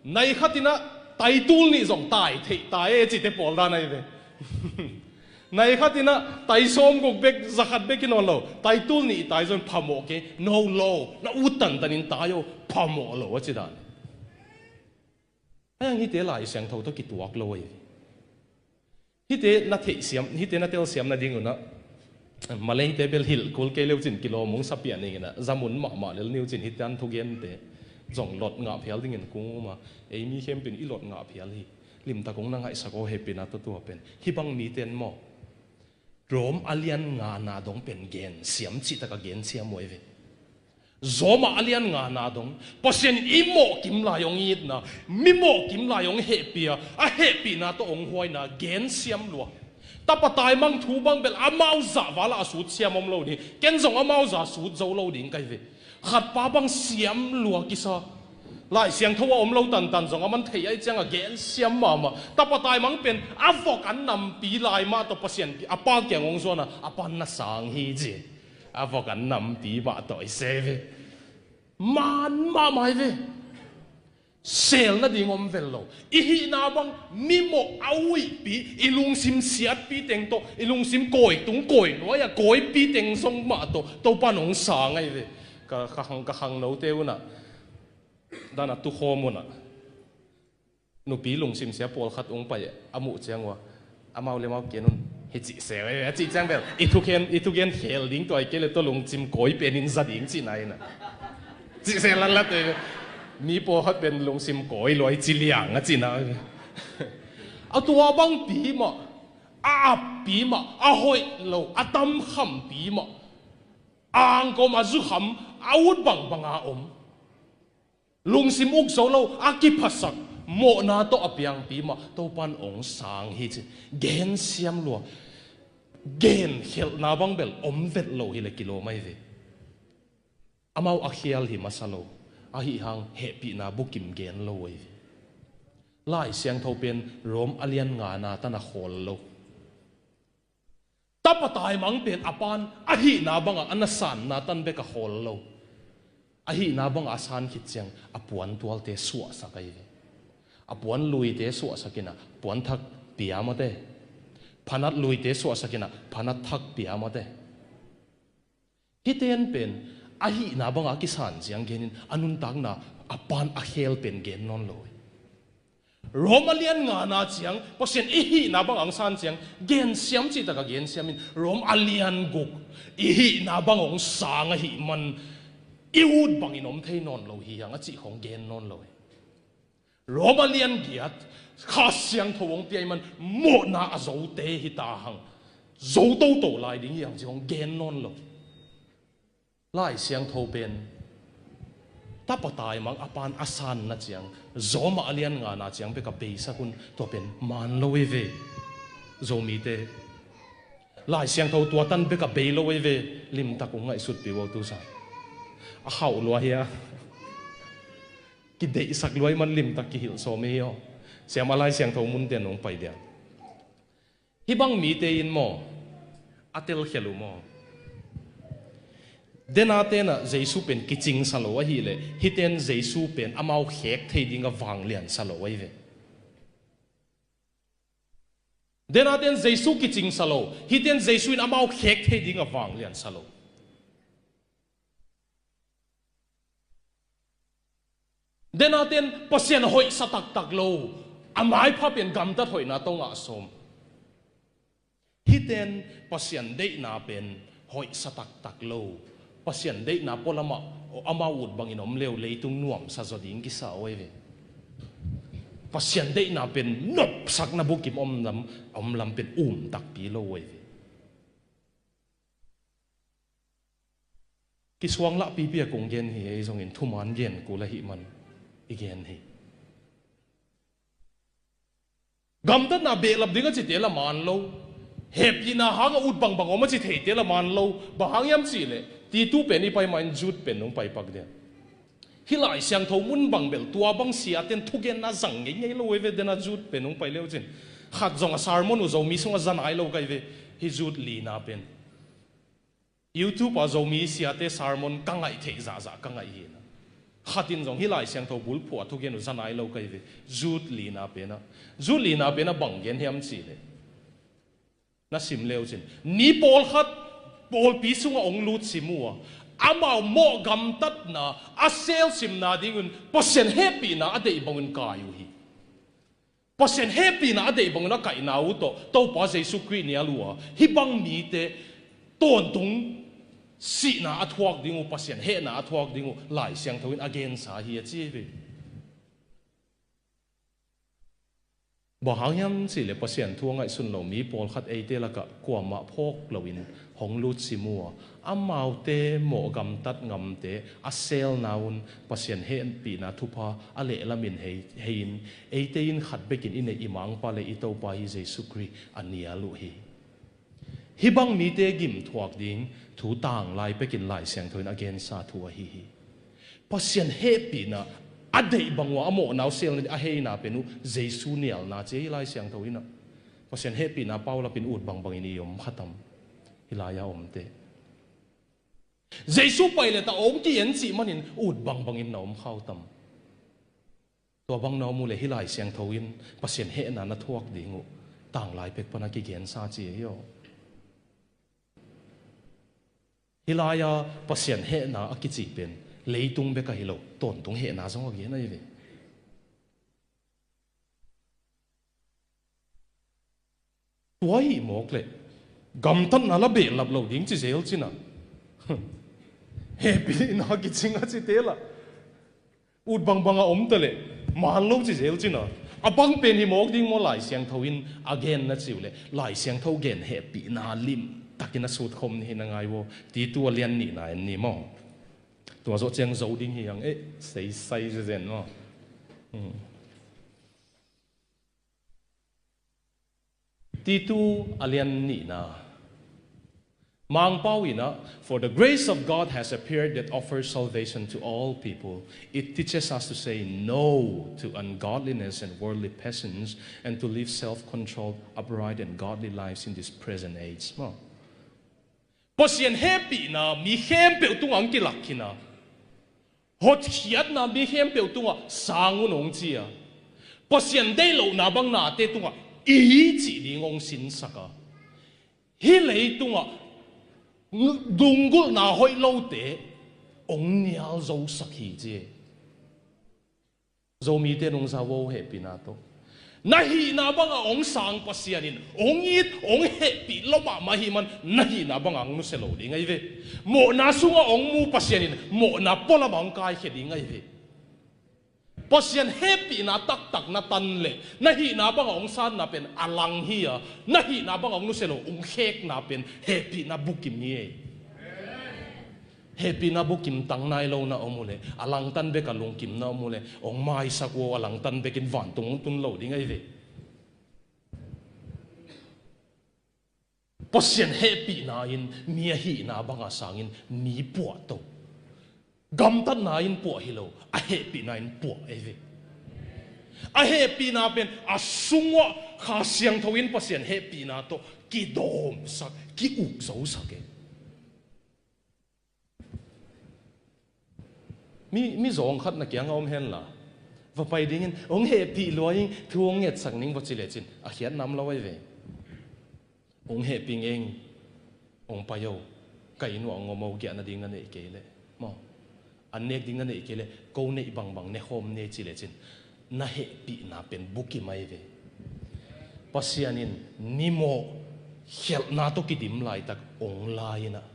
Nai khat in ah taitul nih zong tai theih tai e cite pawl dan ahi ve. Nai khat in ah tai sawm guk bek, za khat bek hi nawn lo, taitul nih i tai zong phamawh kei, no lo, na ut tantan in tai aw, phamawh lo a ci dan. Ahi hang hihte Lai Siangtho tawh kituak lo ahi. Hihte na theihsiam, hihte na telsiam nading un ah Malay-te bel hilh kul kei leu cin kilawm hong sa pian ing in ah, zamun mahmah lel niu cin hihte an thugente zong lot ngah phial dingin kung um a, ei mi khempeuh in i lot ngah phial hi. Limtak hong na ngaihsak aw, hehpihna tawh tua pen hih bang mite in maw Rom a lian ngana dong pen gensiam cihtak a gensiam uh ahi ve. Rom a lian ngana dong Pasian in i mawhkim lai hong itna, mi mawhkim lai hong hehpih a, a hehpihna tawh hong huaina gensiam lua. Tapa taimang thu bang bel amau zah vala a sut siam om lo ding, ken zong amau zah sut zo lo ding ka hi ve. Khatpa bang siam lua kisa. Lai Siangtho a om lo tantan zong aman thei ahi ciangah gensiam mahmah. Tapa taimang pen a vok an nampi lai mah tawh Pasian a pa kiang hong zuan a, a pa na sang hi ci. A vok an nampi mah tawh i se ve. Man mahmah hi ve. Sel nading om vel lo. I hihna bang mimawh a uihpi, i lungsim siatpi teng tawh i lungsim kawi tung kawi nuai a kawipi teng zong mah tawh Topa in hong sang ahi ve. Ka, ka khang, ka khangnote un ah, dan a tukhawm un ah nupi lungsim sia pawlkhat hong pai a muh ciang uh a, amau le amau ken un, hi cih se ve, a cih ciang bel i thugen, i thugen khel ding tua hi kei le tua lungsim kawi pen in za ding cihna in ah, cih se latlat ve. Mi pawlkhat pen lungsim kawi lua hi ci liang a cihna ve. A tua bangpi mah A appi mah, a hoih lo, a tamkhampi mah, a angkawm, a zukham, a ut bangbanga om, lungsim uk zo lo, a kiphasak, mawhna tawh a piangpi mah Topan hong sang hi ci. Gensiam lua, genkhelhna bang bel om vet lo hileh kilawm ahi ve. Amau a khial hi masa lo, ahi hang hehpihna bukim gen lo ahi ve. Lai Siangtho pen Rom a lian ngana tan a khawl lo. Tapa taimang pen a pan a hihna bangah a na sanna tan bek a khawl lo. A hihna bangah a san khit ciang a puantualte suahsak ahi ve. A puan luite suahsak inah puan thak pia mate. Phanat luite suahsak inah phanat thak pia mate. Hiten pen a hihna bangah a kisan ciang genin a nuntakna a pan a khel pen gen nawn lo hi. Rom a lian ngana ciang Pasian i hihna bang hong san ciang gensiam cihtak a gensiamin Rom a lian guk i hihna bang hong sang ahih man i ut bangin om thei nawn lo hi hang a cih khong gen nawn lo hi. Rom a lian giat Kha Siangtho hong pia ahih man mawhna a zote hi ta hang, zo toto lai ding hi hang cih hong gen nawn lo. Lai Siangtho pen tapa taimang a pan a sanna ciang Rom a lian ngana ciang bek a beisak un tua pen man lo hi ve. Zomite Lai Siangtho tua tan bek a bei lo hi ve. Limtak hong ngaihsutpih uh tu sa. A khauh lua hi a, kideihsak lua ahih man limtak kihilh sawm hi aw. Siam a Lai Siangtho munte nong pai dia. Hih bang mite in maw, a telkhia uh maw, dena tenah Jesu pen kicingsa lo ahileh hiten Jesu pen amau khek thei ding a vangliansa lo ahi ve. Dena ten Jesu kicingsa lo, hiten Jesu in amau khek thei ding a vangliansa lo. Dena ten Pasian hoihsa taktak lo, a maipha pen gamtat hoihna tawh ngah sawm. Hiten Pasian deihna pen hoihsa taktak lo, Pasian deihna pualamah amau ut bangin om leu leitung nuamsa zaw ding kisa uh ahi ve. Pasian deihna pen nopsakna bukim om lam, om lam pen um takpi lo uh ahi ve. Kisuang lahpipi a kong gen hi, ei zongin thuman gen kul ahih man i gen hi. Gamtatna behlap ding a cite la man lo, hehpihna hanga ut bangbang om a ci theite la man lo. Bang hang hiam cihleh Titu pen i pai mahin Jude pen nong pai pak dia. Hih Lai Siangtho mun bang bel tua bang siaten thugenna zang ngeingei lo uh ahi ve. Dena Jude pen nong pai leu cin khat zong a sermon uh Zomi sungah za nai lo ka hi ve. Hih Jude lina pen YouTube ah Zomi siate sermon ka ngaih theih zahzah ka ngaih hi na. Khat in zong hih Lai Siangtho bulphuh a thugen uh za nai lo ka hi ve. Jude lina penah, Jude lina penah bang gen hiam cihleh, na sim leu cin ni pawlkhat pawlpi sungah hong lut sim uh a, amau mawh gamtatna a selsimna dingun Pasian hehpihna a deih bangun kai uh hi. Pasian hehpihna a deih bangun a kaihna uh tawh Topa Jesu Khrih nial uh a, hih bang mite tawntung sihna a thuak ding uh, Pasian hehna a thuak ding uh Lai Siangtho in a gensa hi a ci hi ve. Bang hang hiam cihleh Pasian thu a ngaihsun lo mi pawlkhat eite lakah kuamah phawk loin hong lut sim uh a, amaute mawh gamtat ngamte a selna un Pasian hehpihna thupha a lehlamin hei, heiin eite in khat bekin i neih i mangpa le i Topa hi Jesu Khrih a nial uh hi. Hih bang mite gimthuak ding thu tanglai pekin Lai Siangtho in a gensa thu ahi hi. Pasian hehpihna a deih bang uh a a mawhna uh selna ding a heina pen uh Jesu nialna ci hi Lai Siangtho in ah. Pasian hehpihna paulapin ut bangbangin i om kha tam? Hih lai-a omte Jesu pai le ta om ki-en cih manin ut bangbangin na om kha uh tam? Tua bang na om uh le hih Lai Siangtho in Pasian hehna na thuak ding uh tanglai pek pan a kigensa ci hi aw. Hih lai-a Pasian hehna a kici pen leitung bek ahi lo, tawntung hehna zong a gen ahi ve. Tua hih mawk leh gamtatna la behlap lo ding ci zel cin ah, hehpihna kicing a cite lah ut bangbang a om ta leh man lo ci zel cin ah, A bang pen hi mawk ding maw, Lai Siangtho in a gen na ci uh leh, Lai Siangtho gen hehpihna limtakin a sutkhawm ni hi na ngai uh. Titu a lian nihna en ni maw. Tua zawh ciang zo ding hi hang, eh, seisai zezen maw. Hmm. Titu a lian nihna. Mangpau in ah, "For the grace of God has appeared that offers salvation to all people. It teaches us to say no to ungodliness and worldly passions and to live self-controlled, upright and godly lives in this present age." Maw. Pasian hehpihna mi khempeuh tungah hong kilak khin a, hotkhiatna mi khempeuh tungah sang un hong ci a, Pasian deih lohna bang nate tungah i hi cih ding hong sinsak a, hih leitungah lunggulhna hoih lote hong nial zosak hi ci. Zomite nungza uh hehpihna tawh. Na hihna bangah hong sang Pasian in hong it, hong hehpih lua mahmah ahih man, na hihna bangah hong nusia lo ding ahi ve. Mawhna sungah hong mu Pasian in mawhna pualamah hong kaikhia ding ahi ve. Pasian hehpihna taktak na tan leh, na hihna bangah hong sanna pen a lang hi a, na hihna bangah hong nusia lo, hong khekna pen hehpihna bukim hi ei. Hehpihna bukim tang nai lo na om uh leh, a langtan bek a lungkim na om uh leh, hong maisak uh, a langtan bekin vantung hong tun lo ding ahi ve. Pasian hehpihna in mi a hihna banga sangin mi puahto. Gamtatna in puah hi lo, a hehpihna in puah ahi ve. A hehpihna pen a sungah Kha Siangtho in Pasian hehpihna tawh kidawmsak, ki-ukzosak e. Mi, mi zawng khat na kiangah om henla, va pai dingin, hong hehpih lua ing, thu hong ngetsak ning va ci lecin, a khiatna om lo ahi ve. Hong hehpih ing, hong pai o, ka inn uah hong om o, giahna ding na neih kei leh, maw, an nek ding na neih kei leh, ko neih bangbang nekhawm ni ci lecin, na hehpihna pen bukim ahi ve. Pasian in ni mawh khialhna tawh kidim laitak hong la in ah,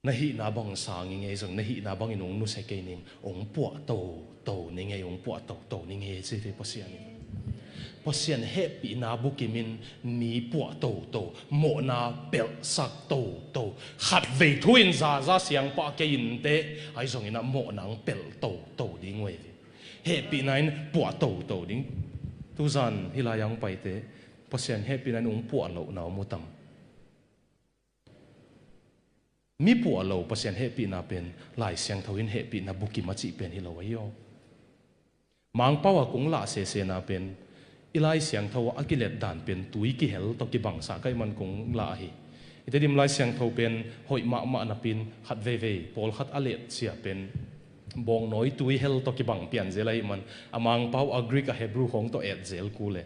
na hihna bang sang ing ei, zong na hihna bangin hong nusia kei ning, hong puah toto ning ei, hong puah toto ning ei, ci ve Pasian in. Pasian hehpihna bukimin mi puah toto, mawhna pelhsak toto, khatvei thu in zaza siangpah kei inteh, ahi zongin ah mawhna hong pelh toto ding uh ei ve. Hehpihna in puah toto ding. Tuzan hih lai-ah hong paite, Pasian hehpihna in hong puah lohna om uh tam? Mi puah lo Pasian hehpihna pen Lai Siangtho in hehpihna bukim a cih pen hi lo ahi aw. Mangpau a kong lah sesena pen i Lai Siangtho ah a kilet dan pen tui kihel tawh kibangsah ka hih man kong lah hi. I Tedim Lai Siangtho pen hoih mahmah napi-in khat veivei pawlkhat a let sia pen bawngnawi tui hel tawh kibang pian zel ahih man, a Mangpau a Greek a Hebrew khawng tawh et zel kul e.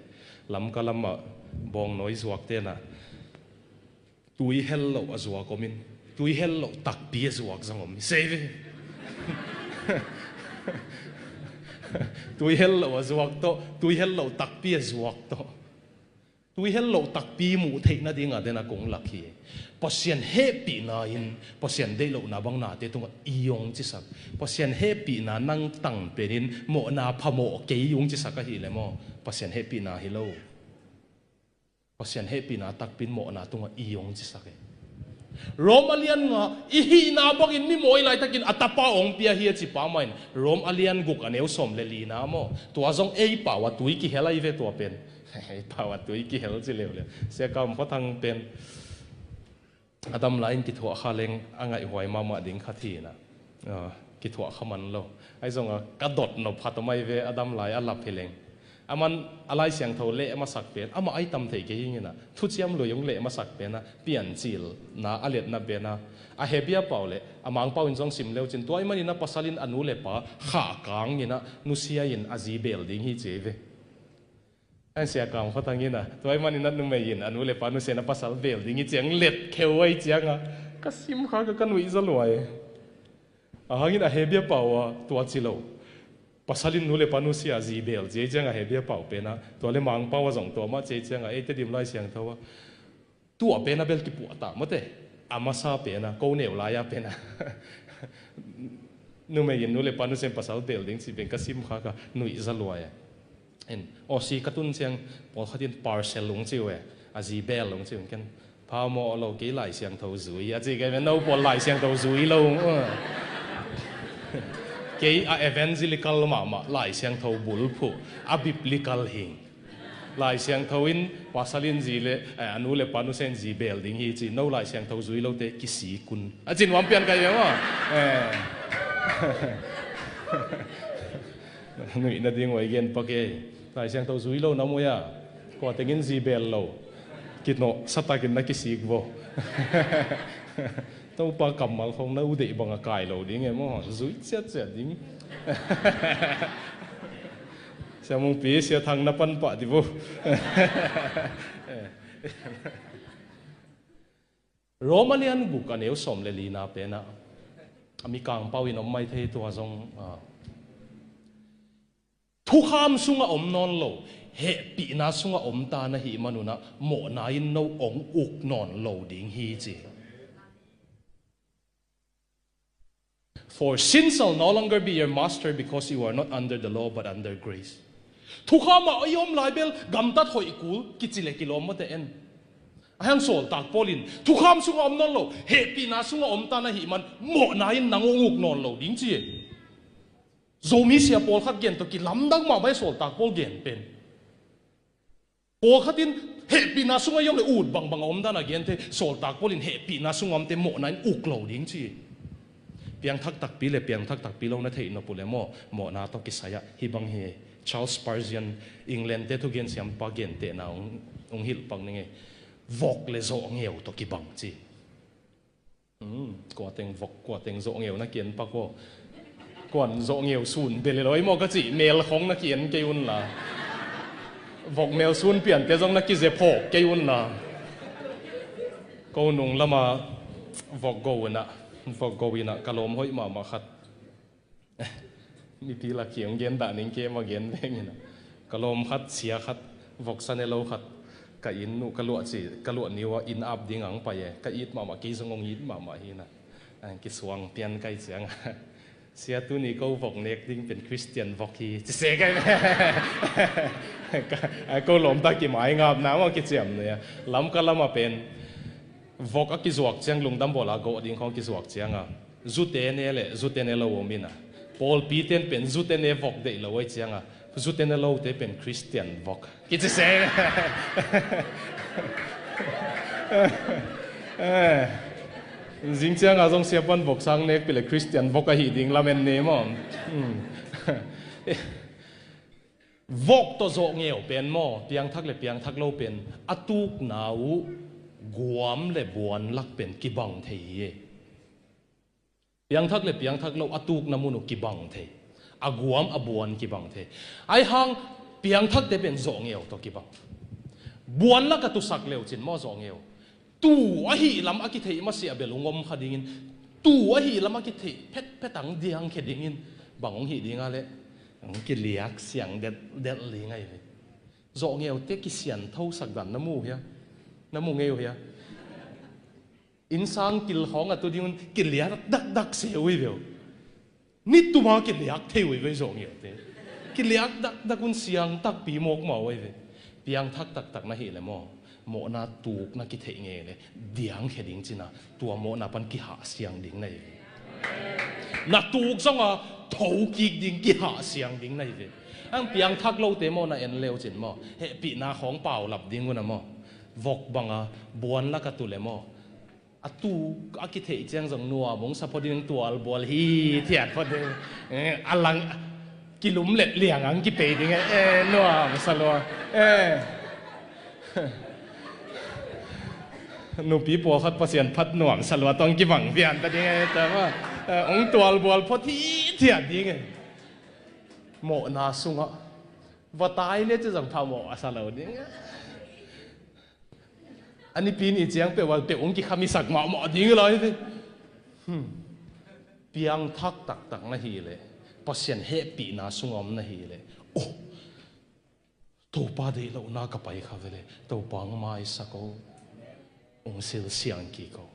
Lamka lamah bawngnawi zuakte na tui hel loh a zuak om in, tui hel loh takpi a zuak zong om hi sei ve. Tui hel loh a zuak tawh, tui hel loh takpi a zuak tawh, tui hel loh takpi muh theih nading a den a kong lak hi. Pasian hehpihna in Pasian deih lohna bang nate tungah i hong cisak. Pasian hehpihna nang tang penin mawhna phamawh kei hong cisak ahih leh maw, Pasian hehpihna hi lo. Pasian hehpihna takpi in mawhna tungah i hong cisak e. Rom a lian nga, i hihna bangin mi mawi laitakin a tapa hong pia hi a ci pa mah in, Rom a lian guk a neu sawm le lina maw, tua zong ei pau a tui kihel ahi ve tua pen. Ei pau a tui kihel ci leuleu. Sia Kam Khuathang pen a dam lai-in kithuah kha leng a ngaihhuai mahmah ding khat hi in ah, ah, kithuah kha man lo. Ahi zongah ka dot nop khat om ahi ve, a dam lai a lap hi leng. Aman a Lai Siangtho leh masak pen, amah ahi tam thei kei hi in ah, thuciam lui hong leh masak pen ah, Piancilna a letna pen ah, a Hebia pau leh a Mangpau in zong sim leu cin, tua ahih manin ah pasal in a nu le pa khahkang in ah nusia in a zi bel ding hi ci hi ve. An Sia Kam Khuathang in ah, tua ahih manin ah numei in a nu le pa nusia in a pasal bel ding hi ciang let kheu ahi ciangah, ka sim kha ka, ka nuihza luai. A hangin a Hebia pau ah tua ci lo. Pasal in nu le pa nusia a zi bel ci ahi ciangah a Hebia pau pen ah, tua le Mangpau ah zong tua mah ci ahi ciangah, ei Tedim Lai Siangtho ah tua pen a bel kipuah ta mawte. A masa pen a, ko neu lai-a pen a, numei in nu le pa nusia in pasal bel ding cih pen ka sim kha ka nuihza luai a. En, Aussie ka tun ciang, pawlkhat in parcel ung ci uh e, a zi bel ung ci uh ken. Phamawh lo, kei Lai Siangtho zui a ci kei ve, no pawl Lai Siangtho zui lo ung. Kei a evangelical mahmah, Lai Siangtho bulphuh, a biblical hing. Lai Siangtho in pasal in zi le, eh, a nu le pa nu sen zi bel ding hi ci, no Lai Siangtho zui lote kisik un a ci nuam pian kai ve maw. Eh. Nuih nading uh a i gen pak e. Lai Siangtho zui lo na muh a, kua tengin zi bel lo, kinawh satakin na kisik vo. Topa kammal khong na uh deih banga kai lo ding e maw, zui ciatciat ding. Sia Mungpi, Sia Thang na pan pah di vo. Rom a lian guk a neu sawm le lina penah a mikang pau in om mai thei, tua zong, ah, thukham sungah om nawn lo, hehpihna sungah om ta na hih manunah mawhna in no ong uk nawn lo ding hi ci. For sin shall no longer be your master, because you are not under the law but under grace. Thukham ah i om lai bel gamtat hoih kul kici le kilawm mawte en. A hiang sawltak Paul in thukham sungah om nawn lo, hehpihna sungah om ta na hih man mawhna in nang ong uk nawn lo ding ci e. Zomi sia pawlkhat gen tawh kilamdang mahmah e sawltak Paul gen pen. Pawlkhat in hehpihna sungah i om le ut bangbang a om dan a gen thei, sawltak Paul in hehpihna sungah omte mawhna in uk lo ding ci. Piangthak takpi le piangthak takpi lo na theih nop uh le maw, mawhna tawh kisai ah hih bang hi. Charles Spurgeon, England te thugen siampa gentehna ung, ung hilh pak ning e. Vok le zawhngeu tawh kibang ci. Hmm, kua teng vok, kua teng zawhngeu na ki-en pak aw. Kuan zawhngeu sun bel hi lo ei maw ka cih mel khong na ki-en kei un la, vok mel sun piante zong na kize phawk kei un la. Ko nung lama vok go inah, vok go inah ka lawm hoih mahmah khat. Mipi lak hi hong gen dah ning, kei mah gen veng inah. Ka lawm khat, sia khat, voksa ne lo khat, ka inn uh ka luah ci, ka luah ni uh a inn ap ding ang pai e, ka it mahmah, kei zong hong it mahmah hi inah. A, kisuang pian kai ciang a, sia, tuni ko vok nek ding pen Christian vok hi ci se kai. Ka, a, ko lawmta kimaingapna mah kiciam nei a, Lamka lama pen vok a kizuak ciang, lungdam bawl a gawh ding khawng kizuak ciang a, zute ne le zute ne lo om inah, pawlpi ten pen zute ne vok deih lo ei ciang a, zute ne lote pen Christian vok kici se. Eh, zing ciang a zong sia pan vok sang nek pi le Christian vok ahi ding lamen ne maw. Hmm. Vok tawh zawhngeu pen maw, piangthak le piangthak lo pen a tukna uh guam le buan lak pen kibang thei hi e. Piangthak le piangthak lo a tukna mun uh kibang thei, a guam a buan kibang thei. Ai hang piangthakte pen zawhngeu tawh kibang. Buan lak a tusak leucin maw zawhngeu, tu ahi lam a kitheih masiah bel hong om kha dingin, tu ahi lam a kitheih phetphet ang diangkhia dingin, bang hong hih ding a leh, hong kiliak siang delhdelh ding ahi ve. Zawhngeute kisianthosak dan na mu hia? Na mu ngei uh hia? Innsang kil khawng a tu dingun kiliak dakdak se uh hi ve uh. Ni tuma kiliak thei uh hi ve zawhngeute. Kiliak dakdak un siang takpi mawkmawk uh hi ve. Piangthak taktak na hih le maw, mawhna tukna kitheih ngei le diangkhia ding cina, tua mawhna pan kihah siang ding na hi ve. Na tuk zonga thokik ding, kihah siang ding na hi ve. Ang piangthak lote maw na en leucin maw, hehpihna khawng paulap ding un a maw, vok banga buan laka tu le maw, a tu a kitheih ciang zong nuam hong sa phot ding, tualbual hi thiat phot ding. Eh, a lang kilum let liang ang kipei ding, eh, nuam sa lua. Eh. Nupi pawlkhat Pasian phat nuam sa lua tawh kibang pian ta ding, eh, ta ma. Eh, hong tualbual phot hi thiat ding, eh. Mawhna sungah va tai le ci zong phamawh a sa lo ding, eh. A nipi ni ciang peuh val peuh hong kikhamisak mahmah ding hi lai hi ve. Hmm. Piangthak taktak na hi le, Pasian hehpihna sungah om na hi le, oh, Topa deih lohna ka pai kha ve le, Topa hong maisak o, hong silsiang kik o.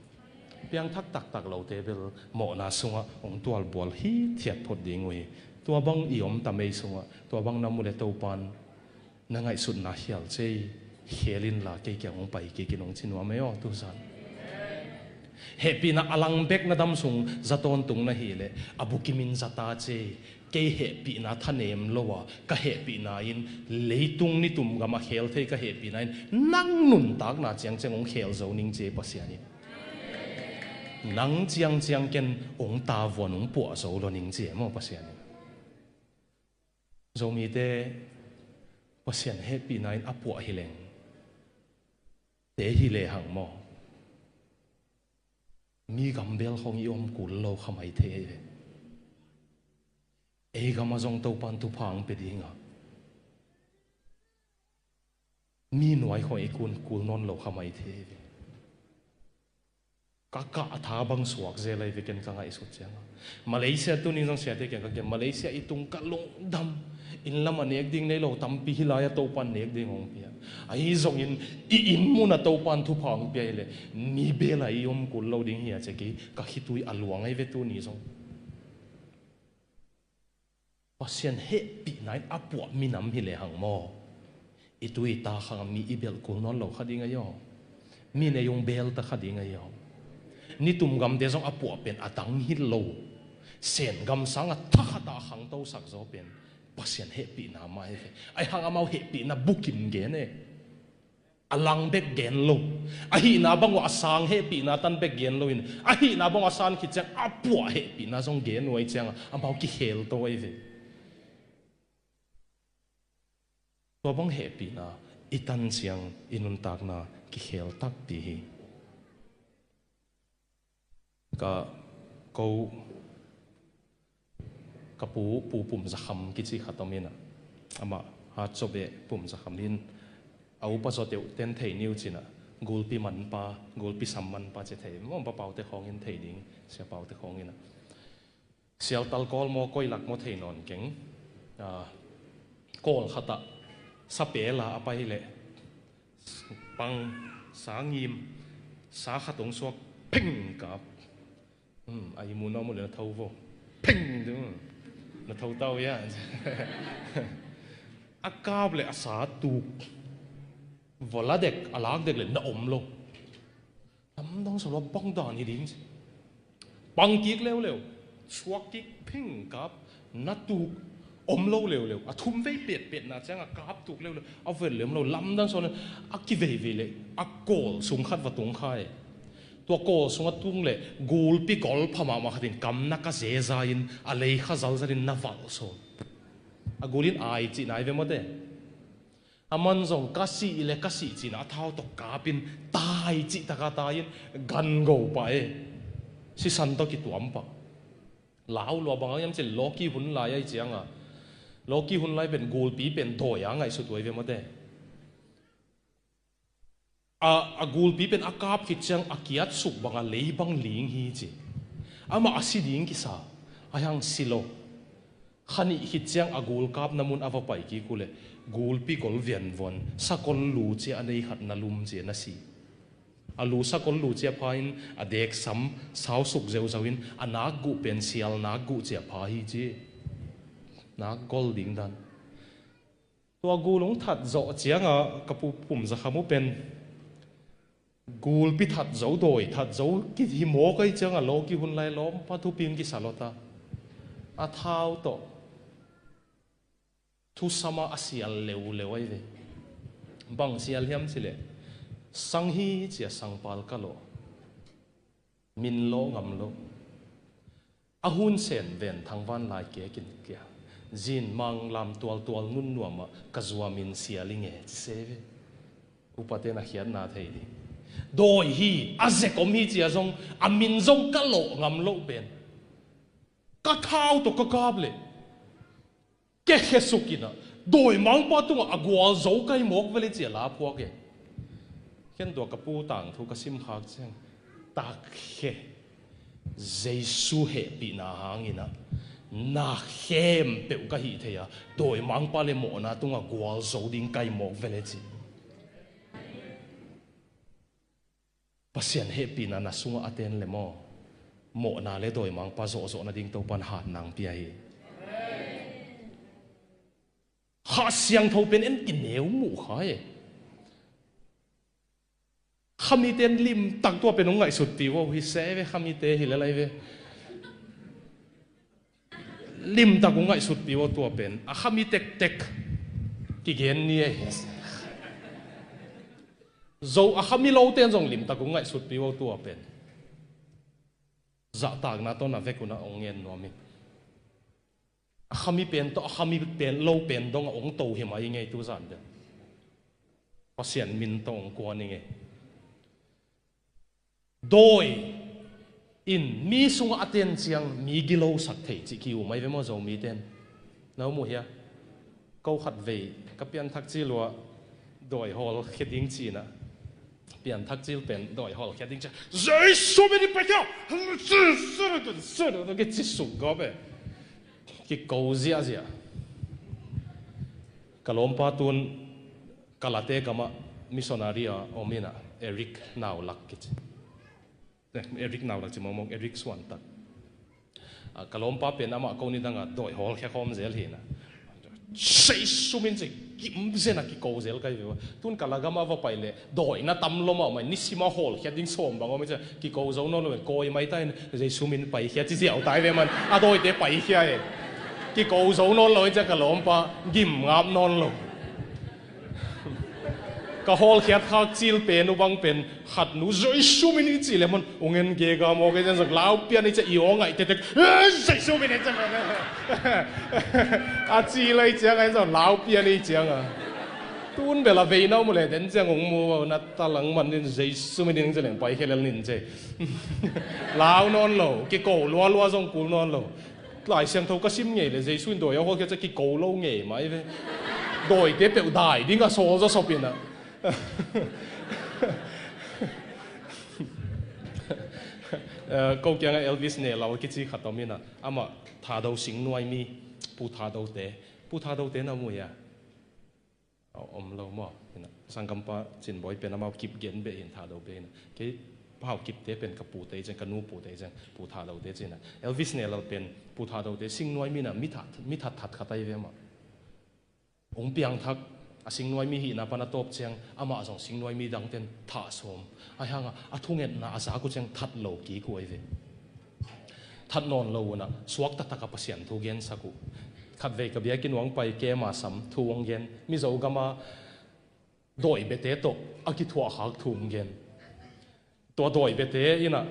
Piangthak taktak lote bel mawhna sungah hong tualbual hi thiat phot ding uh hi. Tua bang i om ta mei sungah, tua bang na mu le Topan Na ngaihsutna khial cei, khel inla kei kiang hong pai kei, kei nong ci nuam ei aw, tuzan. Hehpihna a lang bek na dam sung za tawntung na hih leh, a bukim in za ta cei. Kei hehpihna thanem lo a, ka hehpihna in, leitung nitum gam a khel thei ka hehpihna in, nang nuntakna ciangciang hong khel zo ning ci ei Pasian in. Nang ciangciang ken hong tavuan hong puah zo lo ning ci ei maw Pasian in. Zomite Pasian hehpihna in a puah hi leng, te hi lehang maw, mi gambel khawng i om kul lo kha mai thei ei ve. Ei gam ah zong Topan thupha hong pia ding a, mi nuai khawng i kun kul nawn lo kha mai thei ei ve. Ka kah a tha bang suak zel ei ve ken ka ngaihsut ciangah. Malaysia tuning zong siate kiang ka gen, Malaysia i tung ka lungdam. Inn lam a nek ding nei lo tampi hi lai a Topan nek ding hong pia. Ahi zongin i inn mun a Topan thupha hong pia hi leh, mi bel a i om kul lo ding hi a ci ei, ka khitui a luang ei ve tuni zong. Pasian hehpihna in a puah minam hi lehang maw, i tui i ta khang a mi i belh kul nawn lo kha ding ei aw. Mi nei hong bel ta kha ding ei aw. Nitum gamte zong a puah pen a dang hi lo. Sen gam sang a thakhat a khangto sak zaw pen Pasian hehpihna mah hi ve. Ahi hang amau hehpihna bukim gen e. A lang bek gen lo. A hihna bang uh a sang hehpihna tan bek gen lo in, a hihna bang uh a san khit ciang a puah hehpihna zong gen uh ei ciangah amau kikhel to ei ve. Tua bang hehpihna i tan ciang i nuntakna kikhel takpi hi. Ka ko, ka pu, Pu Pum Za Kham kici khat om in ah, amah Hatchawbe Pum Za Kham in, a upa zawteuh ten thei ni uh cin ah, Gulpi Manpa, Gulpi Sam Manpa ci thei maw, Pa Paute khawng in thei ding, Sia Paute khawng in ah. Sialtal kawl maw, koi lak maw thei nawn keng. Ah, kawl khat ah sapel a a pai hi leh, pang, sa ngim, sa khat hong suak, pheng kap. Hmm, a i mu na mu le na tho vo. Pheng tu. Na tho tau ia. A kap le a sa tuk. Vo la dek, a lak dek le na om lo. Lamdang sa lo, bang dan hi ding ci. Pang kik leuleu, suak kik, pheng kap, na tuk, om lo leuleu. A thum vei petpetna ciang a kap tuk leuleu, a vet le om lo, lamdang sa lo, a kiveivei le, a kawl sung khat va tung kha e. Tua kawl sung a tung le, gulpi gol pha mahmah khat in kam na ka zeza in, a lei kha zalzal in na valh sawn. A gul in ai cih nai ve mawte. A man zong ka sih le ka sih cin a thau tawh kapin tai cih taka tai in gan go pah e. Sisan tawh kituam pah. Lau lua bang a hiam cin lawki hun lai ahi cianga. Lawki hun lai pen gulpi pen dawi a ngaihsut uh ahi ve mawte. A, a gulpi pen a kap khit ciang a kiat suk banga lei bang ling hi ci. Amah a si ding kisa, a hiang si lo. Kha nih khit ciang a gulkapna mun a va pai kik uh leh gulpi gol vianvuan sakol lu cia a nei khat na lum cia na si. A lu sakol lu cia pha in a deksam sau suk zeuzau in a nak guh pen sial nak guh cia pha hi ci. Nak gol ding dan. Tua gul hong that zawh cianga ka pu Pum Za Kham uh pen gulpi that zo, dawi that zo kihi mawk ahi cianga lawki hun lai lawmpa thupin kisa lawta. A thau tawh thusama a sial leuleu ahi ve. Bang sial hiam cileh, sang hi cia sangpal ka lawh. Min lawh ngam lo. A hun sen ven thangvan lai kekin kia. Zin mang lam tualtual nun nuamah ka zuamin sial i nge ci se ve. Upaten a khiatna thei ding. Dawi hi a zek om hi cia zong a min zong ka lawh ngam loh pen. Ka thau tawh ka kap leh. Kekhe sukinah dawimangpa tungah a gualzo kai mawk vele cia la phuak e. Khen tua ka pu tangthu ka simkhak ciang takkhe Jesu hehpihna hanginah na khempeuh ka hih thei a, dawimangpa le mawhna tungah gualzo ding kai mawk vele ci. Pasian hehpihna na sungah a ten le maw, mawhna le dawimangpa zawhzawh nading Topan hat nang pia hi. Kha Siangtho pen en kineu muh kha e. Khamite in limtak tua pen hong ngaihsutpih uh hi se ve, khamite hi lel lai ve. Limtak hong ngaihsutpih uh tua pen. A khami tektek kigen ni e. Zo a khami lote in zong limtak hong ngaihsutpih uh tua pen. Zahtakna tawh na vek un ah hong ngen nuam hi. A khami pen tawh, a khami pen lo pen dong a hong to hi mai i ngei tu zan den. Pasian min tawh hong kuan i ngei. Dawi in mi sungah a ten ciang mi gilosak thei cih ki-um mai ve maw Zomite in? Na muh hia? Ko khat vei ka pianthak cil uh ah dawi hawlkhia ding ci-in ah. Pianthak cil pen dawi hawlkhia ding ci-a, Jesu min in paikhia! Ki ci suk gawp e. Kiko ziahziah. Ka lawmpa tun Kalate gamah missionary a om in ah, Eric Naulak kici. Eh, Eric Naulak ci mawkmawk, Eric Suantak. Ah, ka lawmpa pen amah ko ni dangah dawi hawlkhia khawm zel hi in ah. Jesu min ci kim zen a kiko zel ka hi ve ua. Tun ka la gamah va pai leh dawi na tam lua mahmah, nisim a hawlkhia ding sawm bang om hi ci a, kiko zo nawn lo in kawi mai ta in Jesu min paikhia ci ziau ta hi ve man. A dawite paikhia e. Kiko zo nawn lo hi ci a, ka lawmpa gim ngap nawn lo. Ka hawlkhiat khak cil pen uh bang pen khat nu Jesu min i cih leh man hong en gega mawk e, ciang zong lau pian i ciang i aw ngaih tektek, "Eh, Jesu min i ciang," a ci lai ciang a, en zong lau pian i ciang a. Tun bel a vei na om uh leh den ciang hong mu a, na talang man in Jesu min in ciang leng paikhia lel nin ci. Lau nawn lo, kiko lualua zong kul nawn lo. Lai Siangtho ka sim ngei leh Jesu in dawi a hawlkhia ciang kiko lo ngei mai ve. Dawite peuh dai ding a sawl zaw sop in ah. Eh, ko kiangah Elvis Nelal kici khat om in ah, amah Thado singnuai mi, Pu Thadote, Pu Thadote na mu hia? A om lo maw? Hi in ah, sanggampa Cinbawi pen amau kip gen beh hi in, Thado beh hi in ah. Kei Pa Hau Kipte pen ka pute hi ciang, ka nu pute hi ciang, Pu Thadote ci in ah. Elvis Nelal pen Pu Thadote singnuai mi in ah, mi that, mi that that khat ahi ve mah. Hong piangthak, a singnuai mi hihna pan a tawp ciang amah zong singnuai mi dangte in thah sawm. Ahi hangah a thungetna a zak uh ciang that lo kik uh ahi ve. That nawn lo un ah suak taktak a Pasian thu gensak uh. Khatvei ka biakinn uh hong pai, kem a sam thu hong gen, Mizo gam a dawi biate tawh a kithuahkhak thu hong gen. Tua dawi biate in ah,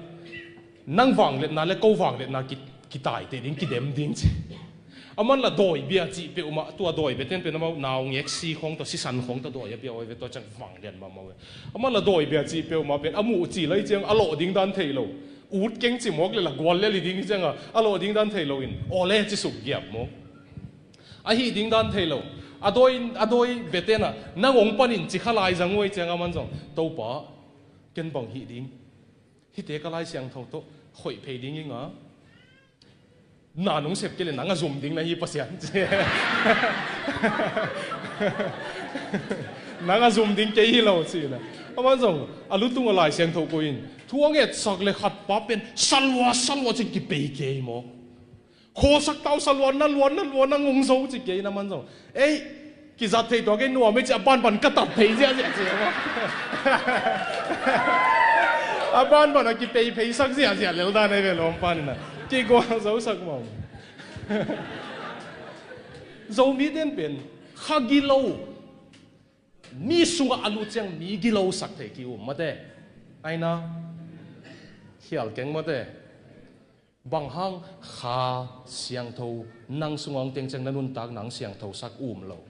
nang vangliatna le ko vangliatna ki, kitaiteh ding, kidem ding ci. Aman la dawi bia cih peuhmah, tua dawi biate in pen amau naungek si khawng tawh, sisan khawng tawh dawi a bia uh ahi ve, tua ciang vanglian mahmah uh ve. Aman la dawi bia cih peuhmah pen a muh cil lai ciang a lawh ding dan thei lo. Ut keng ci mawk leh la gual lel hi ding hi ciang a, a lawh ding dan thei lo in, aw le ci suk giap mawk. Ahi ding dan thei lo. A dawi, a dawi biate in ah, nang hong panin ci kha lai zang uh ahi ciang aman zong, Topa, ken bang hih ding? Hihte ka Lai Siangtho tawh khoih phei ding ing a, na nong sep kei leh nang a zum ding na hi Pasian ci. Nang a zum ding kei hi lo ci in ah. Aman zong a lutung a Lai Siangtho koih in, thu a ngetsak leh khat pa pen salua salua ci-in kipei kei maw. Khawlsak ta uh, salua na lua, na lua, nang hong zo ci kei in aman zong. Ei, kizat thei tuak ei, nuam ei ci, a banban ka tat thei ziahziah ci. A banban a kipeipheisak ziahziah lel dan ahi ve lawmpa in ah. Kigual zosak mawk. Zomite in pen kha gilo, mi sungah a lut ciang mi gilosak thei ki-um mate. Aina, khial keng mate. Bang hang Kha Siangtho nang sungah hong teng ciang na nuntakna hong siangthosak um lo?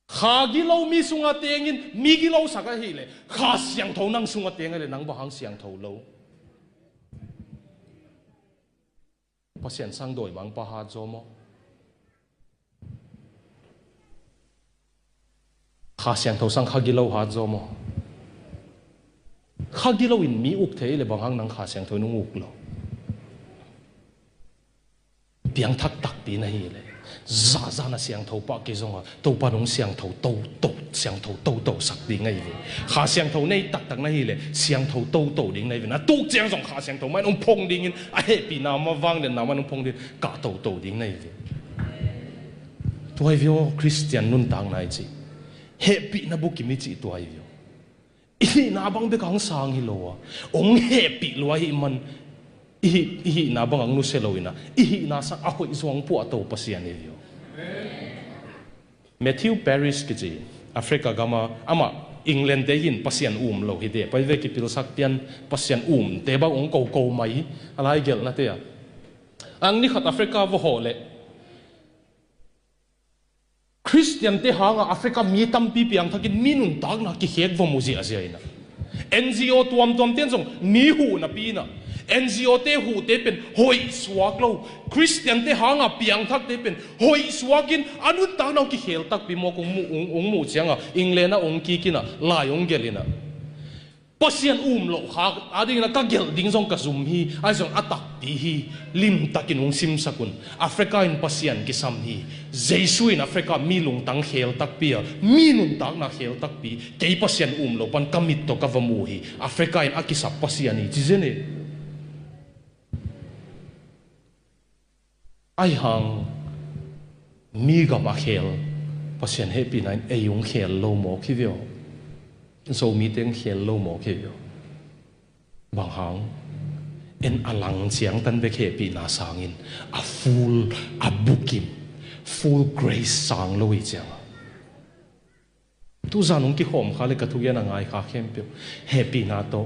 Kha gilo mi sungah tengin mi gilosak ahih leh, Kha Siangtho nang sungah teng ahih leh nang bang hang siangtho lo? Pasian sang dawimangpa hat zaw maw? Kha Siangtho sang kha gilo hat zaw maw? Kha gilo in mi uk thei leh bang hang nang Kha Siangtho in hong uk lo? Piangthak takpi na hi leh. Zahzah na siangtho pah kei zong a, Topa nong siangtho toto, siangtho toto sak ding ahi ve. Kha siangtho nei taktak na hi leh siangtho toto ding na hi ve. Na tuk ciang zong Kha Siangtho mah in hong phong dingin, a hehpihna mah, vangliatna mah in hong phong dingin kah toto ding na hi ve. Tua hi ve aw, Khristian nuntakna i cih, hehpihna bukim i cih tua hi ve aw. I hihna bang bek hong sang hi lo a, hong hehpih lua ahih man, i hih, i hihna bang hong nusia lo in a, i hihna sang a hoih zuang puahto Pasian hi ve aw. Matthew Parris kici, Africa gama, amah England te hi in, Pasian um lo hi de, pai ve, kipilsak pian, Pasian umte bang hong koko mai, a lai gelhnate ah. Ang ni khat Africa va hawh leh, Khristiante hanga Africa mi tampi piangthakin mi nuntakna kikhek va mu ziahziah in a. N G O tuamtuamte in zong mi huh napi in a, N G O te huhte pen hoih suak lo, Khristiante hanga piangthakte pen hoih suakin a nuntakna hong kikhel takpi mawk hong muh, hong, hong muh cianga England ah hong kik in a, lai hong gelh in a. Pasian um loh kha adingin a ka gelh ding zong ka zum hi, ahi zong a takpi hi, limtakin hong simsak un. Africa in Pasian kisam hi. Jesu in Africa mi lungtang khel takpi a, mi nuntakna khel takpi, kei Pasian um lo pan ka mit tawh ka va mu hi. Africa in a kisap Pasian hi, ci zen hi. Ahi hang mi gam a khel Pasian hehpihna in ei hong khel lo mawk hi ve aw. Zomite hong khel lo mawk hi ve aw. Bang hang? En a lang ciangtan bek hehpihna sangin a full, a bukim, full grace sang lo hi ciang a. Tuzan hong kikhawm kha le ka thugen a ngai kha khempeuh, hehpihna tawh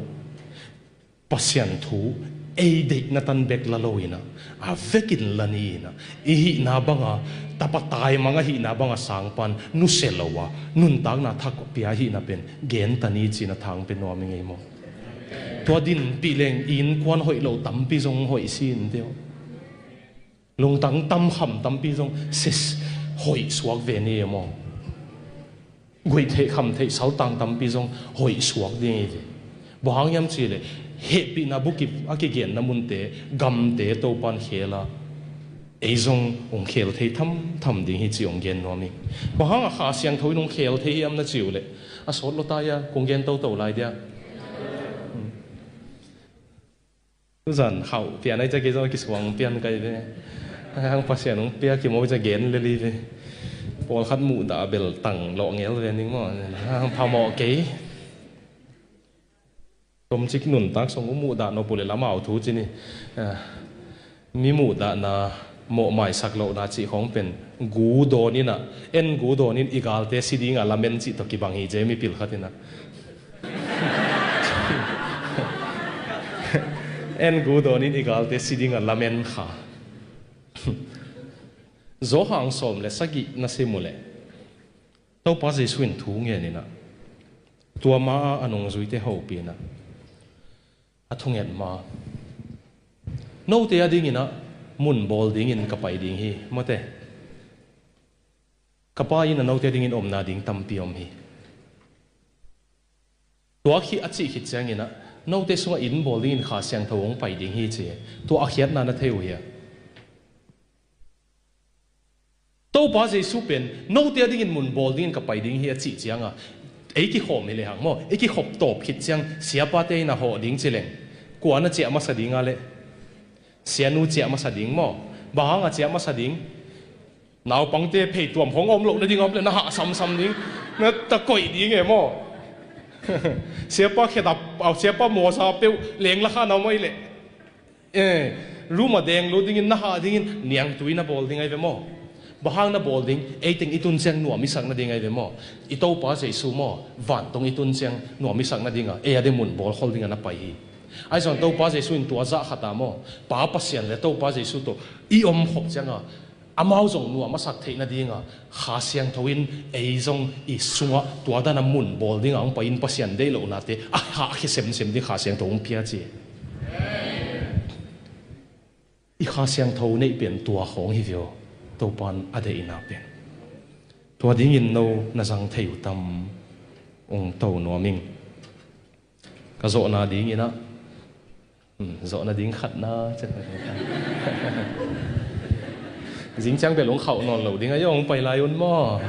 Pasian thu ei deihna tan bek la lo in a, a vekin la ni in a, i hihna banga tapa taimang a hihna banga sang pan nusia lo a, nuntakna thak pia hihna pen gen ta ni ci-in a thang pe nuam ing ei maw? Tua dinpih leng i innkuan hoih lo tampi zong hoih si in deuh. Lungtang tamkham tampi zong sis hoih suak ve ni e maw? Guih theih kham theih saltang tampi zong hoih suak ding hi ve. Bang hang hiam cih leh hehpihna bukim a kigenna munte, gamte Topan khel a, ei zong hong khel thei thamtham ding hi ci hong gen nuam ing. Bang hang a Kha Siangtho in hong khel thei hiam na ci uh leh, a sawt lo ta hia, kong gen toto lai dia. Tuzan khauh pian ai ca kei zong a kisuang pian kai ve. Hang Pasian hong pia kimaw ca gen lel hi ve. Pawlkhat muhdah a bel tang lawh ngel ve ning maw. Hang phamawh kei. Tomcik nuntak song uh muhdah nop uh leh lamau thu ci ni. Ah, mi muhdahna mawhmaisak lohna cih khawng pen gu dawn in a, en gu dawn in i galte si dinga lamen cih tawh kibang hi, Jamie pil khat in a. En gu dawn in i galte si dinga lamen kha. Johan sawm le sagih na sim uh leh, Topa Jesu in thu ngen in a, tua ma-a a nungzuite hopih in a, a thunget ma, note a dingin a mun bawl dingin ka pai ding hi, mawte. Ka Pa inn ah note dingin omna ding tampi om hi. Tua khit a cih khit ciangin a, note sungah inn bawl dingin Kha Siangtho hong pai ding hi ci. Tua a khiatna na thei uh hia? Topa Jesu pen note a dingin mun bawl dingin ka pai ding hi a cih cianga, ei kikhawm hi lehang maw, ei kikhop tawp khit ciang siapate in a hawh ding ci leng, kua na ciah masa ding a leh? Sianu ciah masa ding maw? Bang hanga ciah masa ding? Naupangte pheituam hong om loh nading a om leh na hah samsam ding, na ta koih ding e maw? Siapa khedap, ah, siapa mawsa peuh leng la kha na om ahi leh, eh, room ah deng lut dingin na hah dingin niangtui na bawl ding ahi ve maw? Bang hang na bawl ding? Ei teng i tun ciang nuam i sak nading ahi ve maw? I Topa Jesu maw, vantawng i tun ciang nuam i sak nadinga ei a ding mun bawl khol dinga na pai hi. Ahi zong Topa Jesu in tua zah khat a maw, Pa Pasian le Topa Jesu tawh i om khop cianga amau zong nuam a sak theih nadinga Kha Siangtho in ei zong i sungah tua dana mun bawl dinga hong pai in Pasian deih lohnate a hahkhia semsem ding Kha Siangtho hong pia ci. I Kha Siangtho neih pen tua khawng hi ve aw, Topan a deihna pen. Tua dingin no na zang thei uh tam? Hong to nuam ing. Ka zawhna dingin a, hmm, zawhna ding khatna, Zingciang bel hong khauh nawn lo ding a, hong pai lai un maw?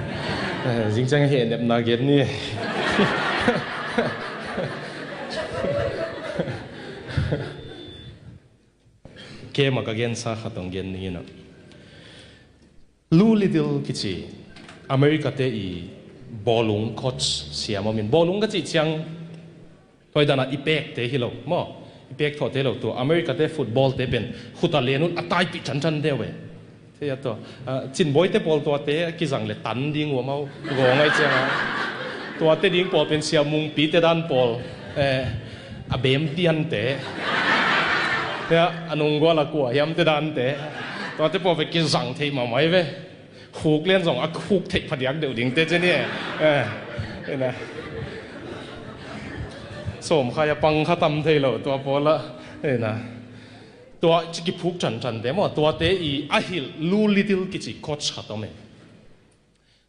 Eh, zingciang hehnepna gen ni. Kem a ka gensa khat hong gen ning in ah. Lou Little kici America te i bawlung coach siam om in, bawlung ka cih ciang tua dan a i pekte hi lo maw, i pek thawhte lo, tua America te football te pen khut a len un a taipih ṭhanṭhan deuh e. Thei a tua, ah, Cinbawite pawl tuate a kizang le tan ding uh amau gawng ai ciang a. Tuate ding pawl pen Sia Mungpite dan pawl, eh, a bem piante. Sia a nunggual a kua hiamte dante. Tuate pawl pen kizang theih mahmah hi ve. Khuk lian zong a khuk theih phadiak deuh dingte ci ni e. Eh, ina. Sawmkhai a pang kha tam thei lo tua pawl ah. Ina. Tua ci kiphuk ṭhanṭhante maw, tuate i a hilh Lou Little kici coach khat om e.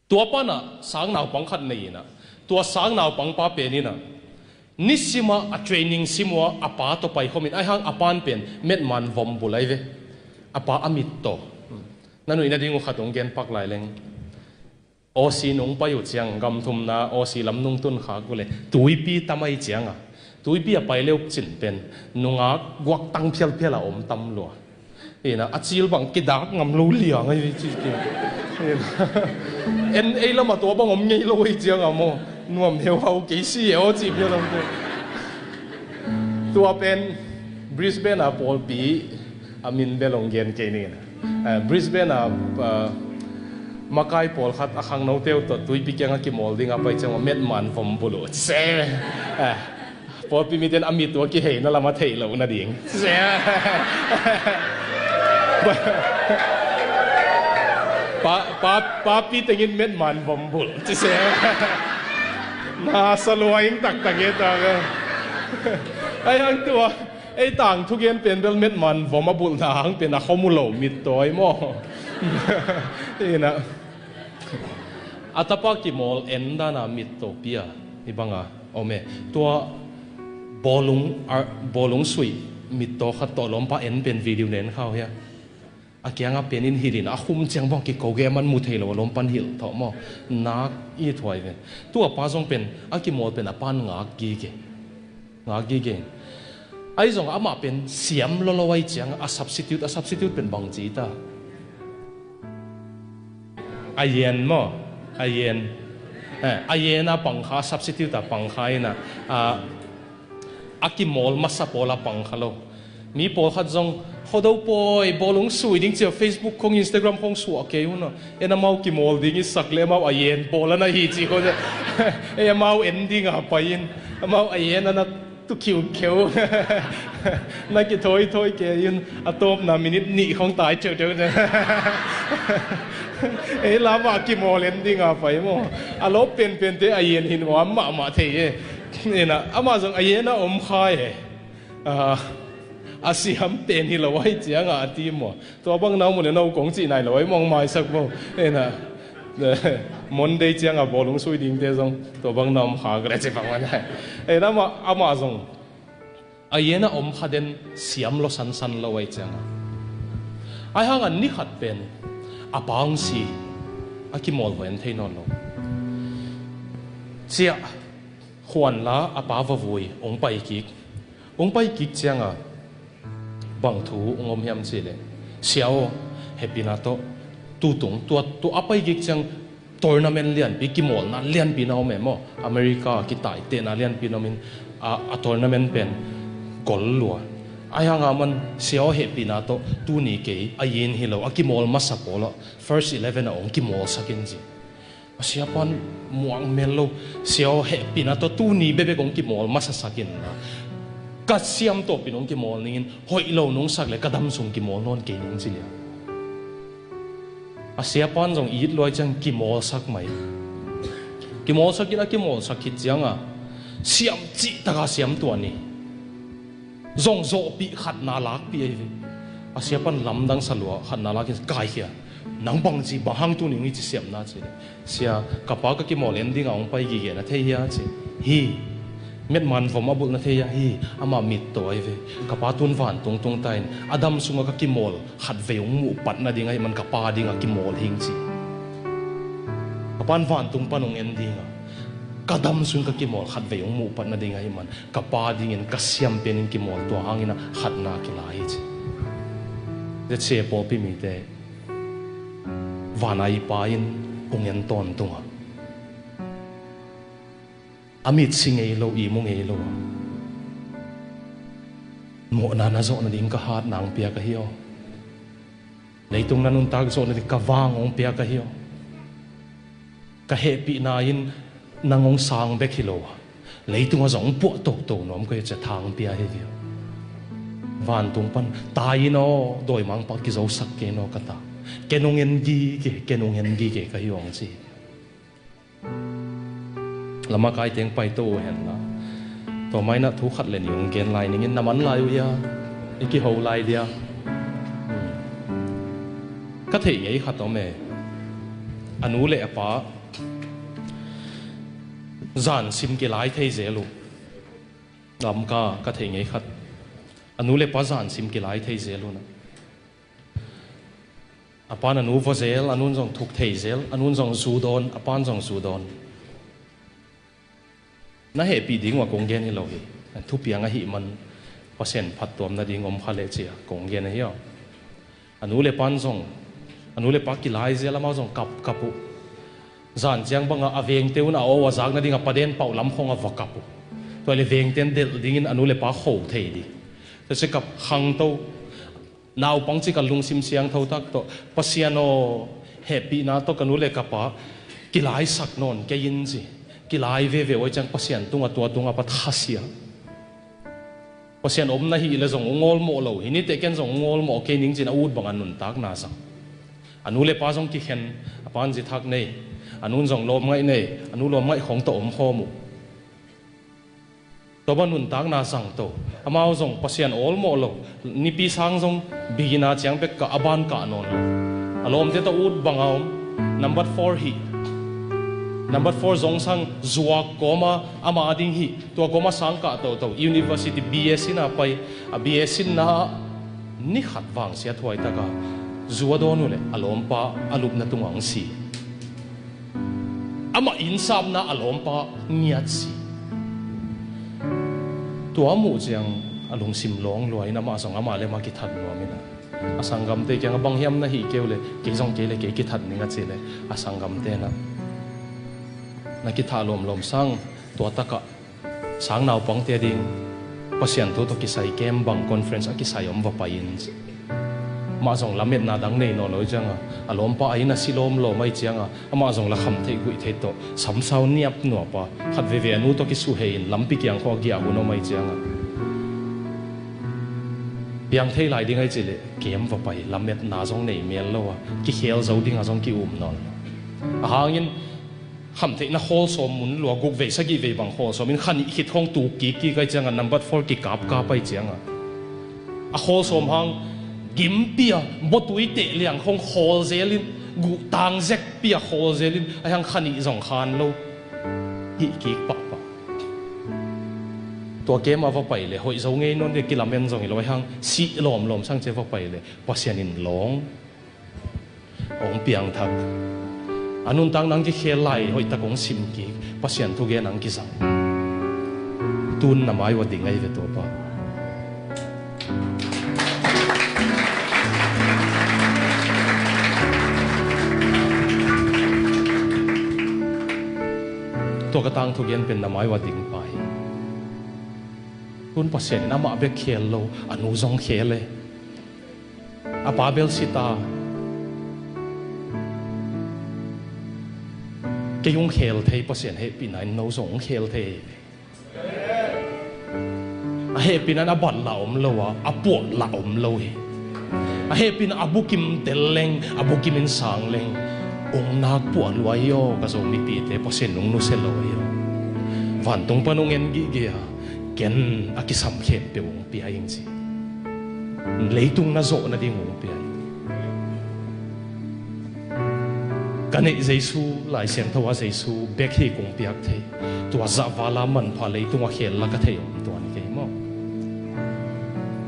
Tua pan ah sang naupang khat nei in ah, tua sang naupang pa pen in ah, nisim a a training sim uh a, a pa tawh paikhawm in, ahi hang a pan pen metman vom bul ahi ve. A pa a mit tawh. Na nuih nading uh khat hong gen pak lai leng. Aussie nong pai uh ciang, gam thumna Aussie lam nong tun khak uh leh, tuipi tam ahih ciang a, tuipi a pai le uh cin pen nungak guaktang phialphial a om tam lua. Ina, a cil bang kidak ngam lo liang ahi ci ki. Ina, en ei lam a tua bang om ngei lo ahih ciang a maw, nuam heuhau kei si e aw ci phial om te. Tua pen Brisbane a pawlpi a min bel hong gen kei ning in. Eh, Brisbane a, ah, makai pawlkhat a khangnote uh tawh tuipi kiang a kimawl ding a pai ciang a metman vom bul uh. Se. Eh, pawlpi mite in a mit uh a kiheina lam a theih loh nading. Se. Pa, pa, papi tengin metman vom bul. Se. Na sa lua ing taktak e ta. Ahi hang tua. Ei tangthu gen pen bel metman vom a bulhna hang pen a khom uh lo mittawi maw? Ina, a tapa kimawl en dan a mittaw pia hi bang a om e. Tua bawlung, ar, bawlung suih mittaw khat tawh lawmpa en pen video nen kha uh hia. A kiang a pen in hilh in a khum ciang bang kiko gei a man mu thei lo a lawmpan hilh thawh maw? Nak i thuai ve. Tua pa zong pen a kimawl pen a pan ngak gige. Ngak gige. Ahi zong amah pen siam lolo ahi ciang a substitute, a substitute pen bang ci ta? A yen maw? A yen. Eh, a yen a pang kha, a substitute a pang kha in a, a, a kimawl masa pawl a pang kha lo. Mi pawlkhat zong, Khuado pawi, bawlung sui ding cia Facebook khong, Instagram khong suah kei un a. En amau kimawl ding i sak le amau a yen pawl a na hi ci khong. Ei amau en ding a pai in. Amau a yen a na tu khiukheu. Na kithawithawi kei in a tawpna minute nih khong tai theutheu. Ei lam a kimawl en ding a pai maw. A lawp penpente a yen hin uam mahmah thei e. Ina, amah zong a yen a om khai e. A, a siam pen hi lo ahi ciang a, a ti maw? Tua bang na om uh le no kong cih nai lo ahi mawng maisak bo. Ena, Monday ciang a bawlung sui dingte zong tua bang na om kha ka le ci bang man. Ena, amah, amah zong a yen a om kha den siam lo sansan lo ahi ciang a. Ahi hang a ni khat pen a pa hong si a kimawl hoi an thei nawn lo. Ciah khuan la a pa va vui hong pai kik. Hong pai kik ciang a bang thu hong om hiam cih leh, Sia aw, hehpihna tawh tutung tua, tua a pai kik ciang tournament lianpi, kimawlna lianpi na om e maw? America a kitaitehna lianpi na om in a, a tournament pen gol lua. Ahi hang a man, Sia aw, hehpihna tawh tuni kei a yen hi lo a kimawl masa pawl ah first eleven ah hong kimawlsak in ci. A siapa in muang mel lo, Sia aw, hehpihna tawh tuni bekbek hong kimawl masasak in la, ka siam tawpin hong kimawl ning in, hoih lo nong sak le ka dam sung kimawl nawn kei ning ci liang. A siapa in zong it luai ciang kimawlsak mai. Kimawlsak in a kimawlsak khit ciang a siam cih taka siam tuan hi. Zong zawhpih khatna lakpih ahi ve. A siapa in lamdang sa lua, khatna lak in kaikhia. Nang bangci bang hang tuni hong hi ci siamna ci. Sia, ka pa ka kimawl en ding a hong pai gige na thei hia ci. Hi. Metman vom a bulh na thei a hi, amah mittaw ahi ve. Ka pa tun vantung tung ta in, a dam sungah ka kimawl khatvei hong muh pat nading ahih man ka pa dingah kimawl hing ci. Ka pan vantung pan hong en dingah, ka dam sung ka kimawl khatvei hong muh pat nading ahih man ka pa dingin ka siam penin kimawl, tua hangin ah khatna kila hi ci. Zia sia pawlpi mite, van a i pa in hong en tawntungah a mitsi ngei lo, i mu ngei lo a, mawhna na zawh nading ka hat nang piak ahi aw. Leitung na nuntak zawh nading ka vang hong piak ahi aw. Ka hehpihna in nang hong sang bek hi lo a, leitungah zong puah toto nuam ka hi ci a thang pia hi aw. Vantung pan, tai in aw, dawimangpa kizosak kei in aw ka ta. Ken hong en gige, ken hong en gige ka hi aw hong ci. Lama kai teng paito uh hen la, tua mainah thu khat le nih hong gen lai ning in, na man lai uh hia, i kiho lai dia. Hmm. Ka theih ngei khat om e. A nu le a pa zansim kilai thei zel uh. Lamka ka theih ngei khat, a nu le pa zansim kilai thei zel uh na. A pan a nu vua zel, a nun zong thuk thei zel, a nun zong zu dawn, a pan zong zu dawn. Na hehpih ding uh a kong gen hi lo hi. Thupiang ahih man Pasian phattuam nading om kha leh ci a kong gen ahi aw. A nu le pan zong, a nu le pa kilai zel, amau zong kapkap uh. Zan ciang bangah a vengte un a aw a zak nading a paden pauh lam khong a va kap uh. Tua le vengten delh dingin a nu le pa kho thei ding. Tua ci kap khangto. Naupang cik a lungsim siangtho tak tawh, Pasian aw, hehpihna tawh ka nu le ka pa kilaisak nawn kei in ci. Kilai veve uh ahih ciang Pasian tungah tua tungah pat khasia. Pasian om na hih leh zong hong awlmawh lo hi, niteh ken zong hong awlmawh kei ning ci-in a ut bangah nuntakna zang. A nu le pa zong kikhen, a pan zi thak nei, a nun zong lawmngaih nei, a nu lawmngaih khong tawh om khawm uh. Tua bang nuntakna zangto. Amau zong Pasian awlmawh lo. Nipi sang zong bigina ciang bek kah, a ban kah nawn lo. A lawmte tawh ut bang a om. Number four hih. Number four zong sang zuak kawma ama ding hih. Tua kawma sang kah toto. University B A sinna pai. A B A sinna ni khat vang siathuai taka zu a dawn uh leh a lawmpa a lupna tungah hong si. Amah innsapna a lawmpa ngiat si. Tua a muh ciang a lungsim lawng lua in amah zong amah le amah kithat nuam in a, a sanggamte kiangah bang hiam na hih kei uh leh kei zong kei le kei kithat ning a cih leh a sanggamte in a, na kithah lawmlawm sang tua takah sang naupangte a ding Pasian thu tawh kisai kem bang conference a kisai om va pai in. Amah zong lametna dang nei nawn lo ahih cianga, a lawmpa a inn a si lawmlawm ahih cianga, amah zong la kham theih guih theih tawh samsau niap nuapa khat veve a nu tawh kisuhei in lampi kiang khawng a giah hun om ahih cianga, piang thei lai ding ahih cih leh kem va pai, lametna zong nei mel lo a, kikhel zo dingah zong ki-um nawn lo. A hangin khamtheihna khawl sawm mun lua, guk vei sagih vei bang khawl sawm in kha nih khit khawng tuk kik kik ahih cianga number four kikapkap ahih cianga, a khawl sawm hang gimpi a bawtui teh liang khawng khawl zel in, guh tang zekpi a khawl zel in, ahih hang kha nih zong khan lo hih kik pahpah. Tua kem a va pai leh hoih zo ngei nawn ding, kilamen zong hi lo, ahih hang sih lawmlawm sang ci a va pai leh Pasian in lawng hong piangthak. A nuntak nang kikhel lai hoihtak hong sim kik, Pasian thugen nang kizang. Tun na mai uah ding ahi ve tuapa. Tua ka tangthu gen pen na mai uah ding pa hi. Tun Pasian in amah bek khel lo, a nu zong khel e. A pa bel si ta. Kei hong khel thei, Pasian hehpihna in no zong hong khel thei. A hehpihna in a bat lah om lo a, a puah lah om lo hi. A hehpihna a bukim tel leng, a bukim in sang leng, hong nak puah lua hi aw, ka Zomipite, Pasian hong nusia lo hi aw. Vantung pan hong en gige a, ken a kisam khempeuh hong pia ing ci. Leitung na zawh nading hong pia ing. Ka neih Jesu, Lai Siangtho ah Jesu bek hi kong piak thei. Tua zah vala manpha leitungah khel la ka thei om tua ni kei maw?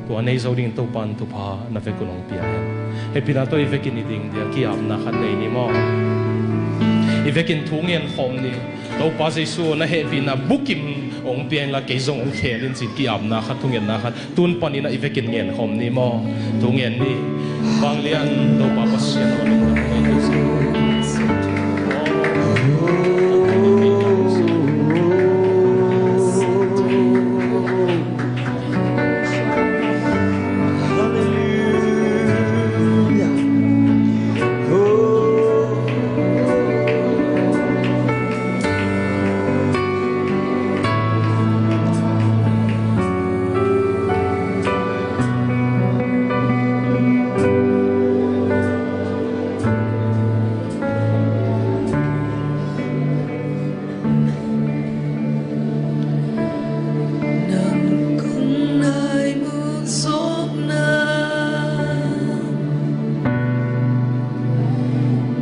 Tua nei zo dingin Topa in thupha na vekun hong pia hen. Hehpihna tawh i vekin i ding dia ki-apna khat nei ni maw? I vekin thu ngen khawm ni. Topa Jesu na hehpihna bukim hong pia inla kei zong hong khel in ci-in ki-apna khat, thungetna khat. Tun panin ah i vekin ngen khawm ni maw? Thu ngen ni. Vanglian Topa Pasian aw, lungdam. Nang kong nai muk zawkna,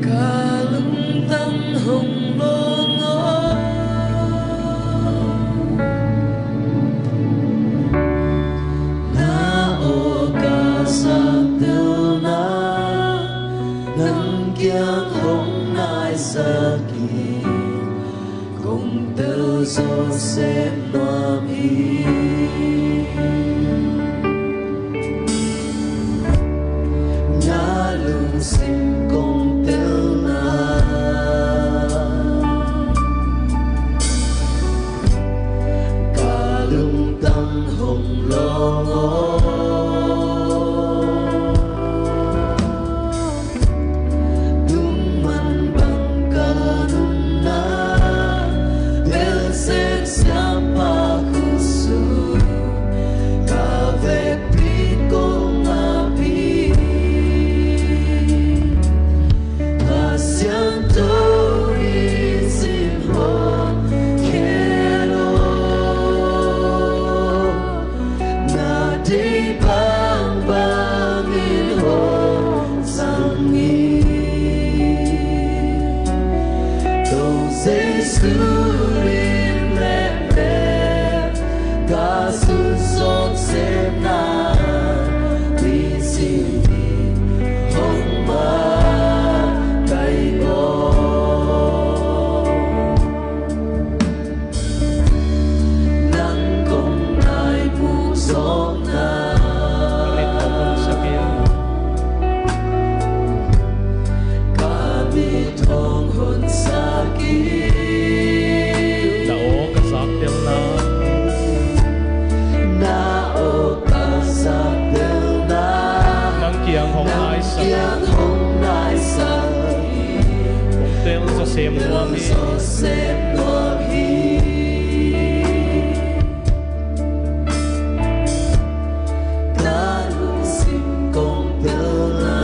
ka lungtang hong lawng aw. Na aw ka zaktelna, nang kiang hong naisak in, kong tel zawh sem nuam hi. Na lungsim kong telna, ka lungtang hong lawng aw. Tungman bang ka nunna, belsek siapa khutsung, ka vekpi kong apih. Kha Siangtho in simhawm khel aw. Na deih bangbang in hong zang in. Topa Jesu lim le mel, ka sun zawk sem na, nisim ni hong makaih aw. Nang kong nai muk zawkna, ka mit hong hunsak in, ka mit hong hunsak in. Na aw ka zaktelna, na aw ka zaktelna, nang kiang hong naisak, nang kiang hong naisak in, kong tel zawh sem nuam hi. Zawh sem nuam hi. Ka lungsim kong telna,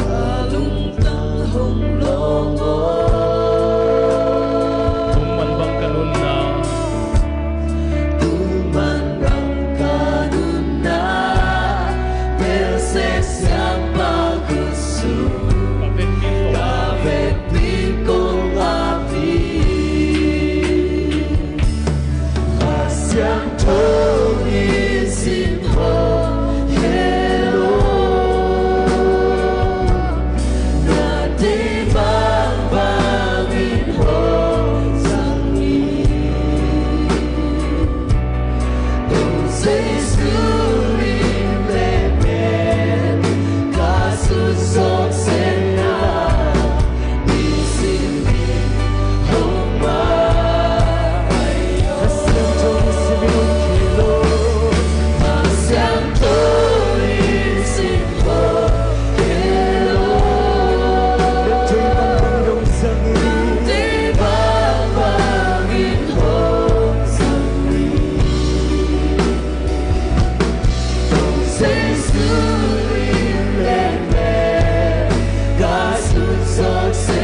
ka lungtang hong lawng aw. Tungman bang ka nunna, tungman bang ka nunna, belsek siapa khutsung, ka vekpi kong apih. Kha Siangtho in simhawm khel aw. Na deih bangbang in hong zang in. Topa Jesu lim le mel, ka sun zawk sem na, nisim ni hong makaih aw. Kha Siangtho in simhawm khel aw. Kha Siangtho in simhawm khel aw. Na deih bangbang in hong zang in. Na deih bangbang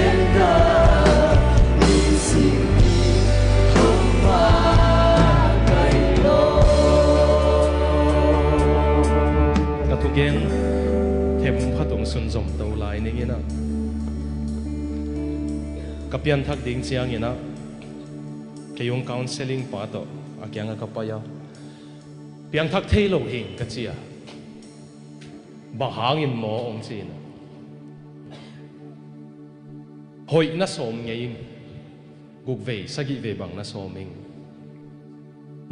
in hong zang in. Ka Gen them khat hong sunzom to lai ning in ah, ka pianthak ding ciangin ah, kei hong counseling pa tawh a kiangah ka pai a, piangthak thei lo hing ka ci a, bang hangin maw hong ci in ah, hoih na sawm ngei ing, guk vei sagih vei bang na sawm ing,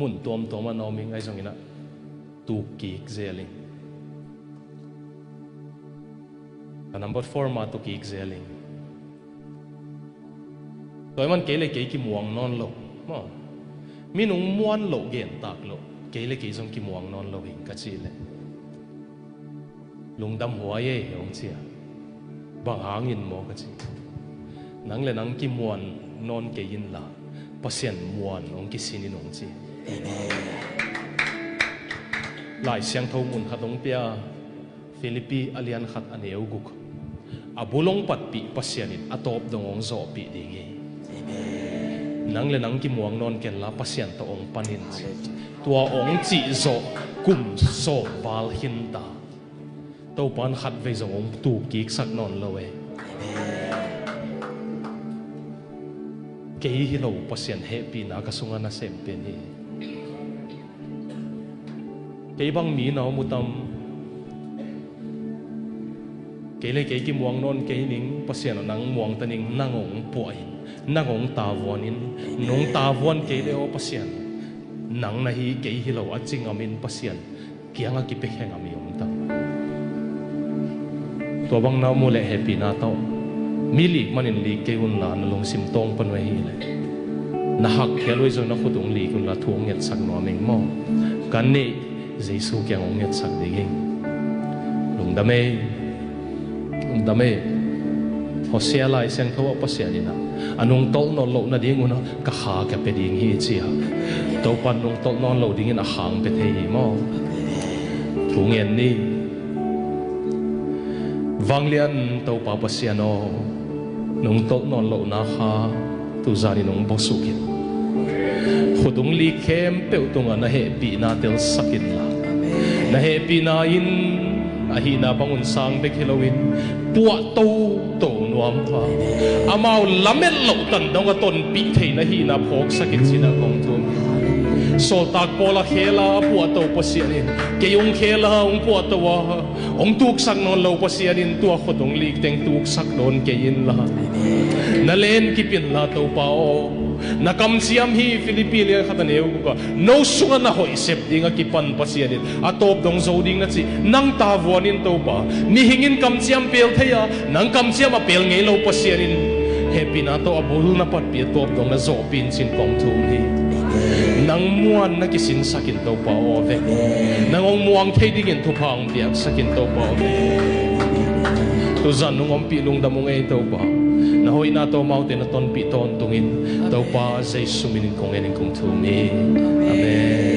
mun tuamtuam ah na om ing, ahi zongin ah tuk kik zel ing. Ka number four mah tuk kik zel ing. Tua ahih man kei le kei kimuang nawn lo maw, minung muan loh gen tak loh, kei le kei zong kimuang nawn lo hing ka cih leh, lungdam huai ei hong ci a, bang hangin maw ka ci. Nang le nang kimuan nawn kei inla, Pasian muan hong kisin in hong ci. Amen. Lai Siangtho mun khat hong pia, Philippi a lian khat a neu guk, a bul hong patpih Pasian in a tawp dong hong zawhpih ding hi. Amen. Nang le nang kimuang nawn kenla, Pasian tawh hong pan in ci. Hallelujah. Tua hong cih zawh kum sawm val khin ta. Topa in khat vei zong hong tuk kiksak nawn lo e. Kei hi lo Pasian hehpihna ka sungah nasem pen hi. Kei bang mi na om uh tam? Kei le kei kimuang nawn kei ning, Pasian aw nang muang ta ning, nang hong puah in, nang hong tavuan in, nong tavuan kei le aw Pasian, nang na hi kei hi lo a ci ngam in Pasian kiangah kipiakhia ngam i om tam? Tua bang na om uh leh hehpihna tawh, mi lik manin lik kei unla, na lungsim tawng pan uh ahih leh, na hak khial uh ahi zong na khut hong lik unla thu hong ngetsak nuam ing maw. Ka neih Jesu kiang hong ngetsak ding ing. Lungdam ei. Lungdam ei. Hosea Lai Siangtho ah Pasian in ah, a nungtolh nawn loh nading un ah ka kha ka pia ding hi ci a, Topa in nungtolh nawn lo dingin a kha hong pia thei hi maw. Thu ngen ni. Vanglian Topa Pasian aw, nungtolh nawn lohna kha tuzan in hong bawsuk in, khut hong lik khempeuh tungah na hehpihna telsak inla, na hehpihna in a hihna bang un sang bek hi loin, puah toto nuam pha, amau lamet loh tan dong a tonpih thei na hihna phawksak in ci-in ah kong thum. Sawltak Paul a khel a a puahto Pasian in, kei hong khel a hong puahto a hong tuksak nawn lo Pasian in tua khut hong lik teng tuksak nawn kei inla, na len kip inla Topa aw. Na kamciam hi, Philippi lian khat a neu guk ah, no sungah na hoih sep ding a kipan Pasian in a tawp dong zo ding na cih, nang tavuan in Topa. Mihing in kamciam pel thei a, nang kamciam a pel ngei lo Pasian in hehpihna tawh a bul na patpih a tawp dong na zawhpih in ci-in kong thum hi. Nang muan na kisinsak in Topa aw vek. Nang hong muang thei dingin thupha hong piaksak in Topa aw vek. Tuzan nong ompih lungdam ung ei Topa. Na hoihna tawh amaute na tonpih tawntungin Topa Jesu minin kong ngen in kong thum hi. Amen.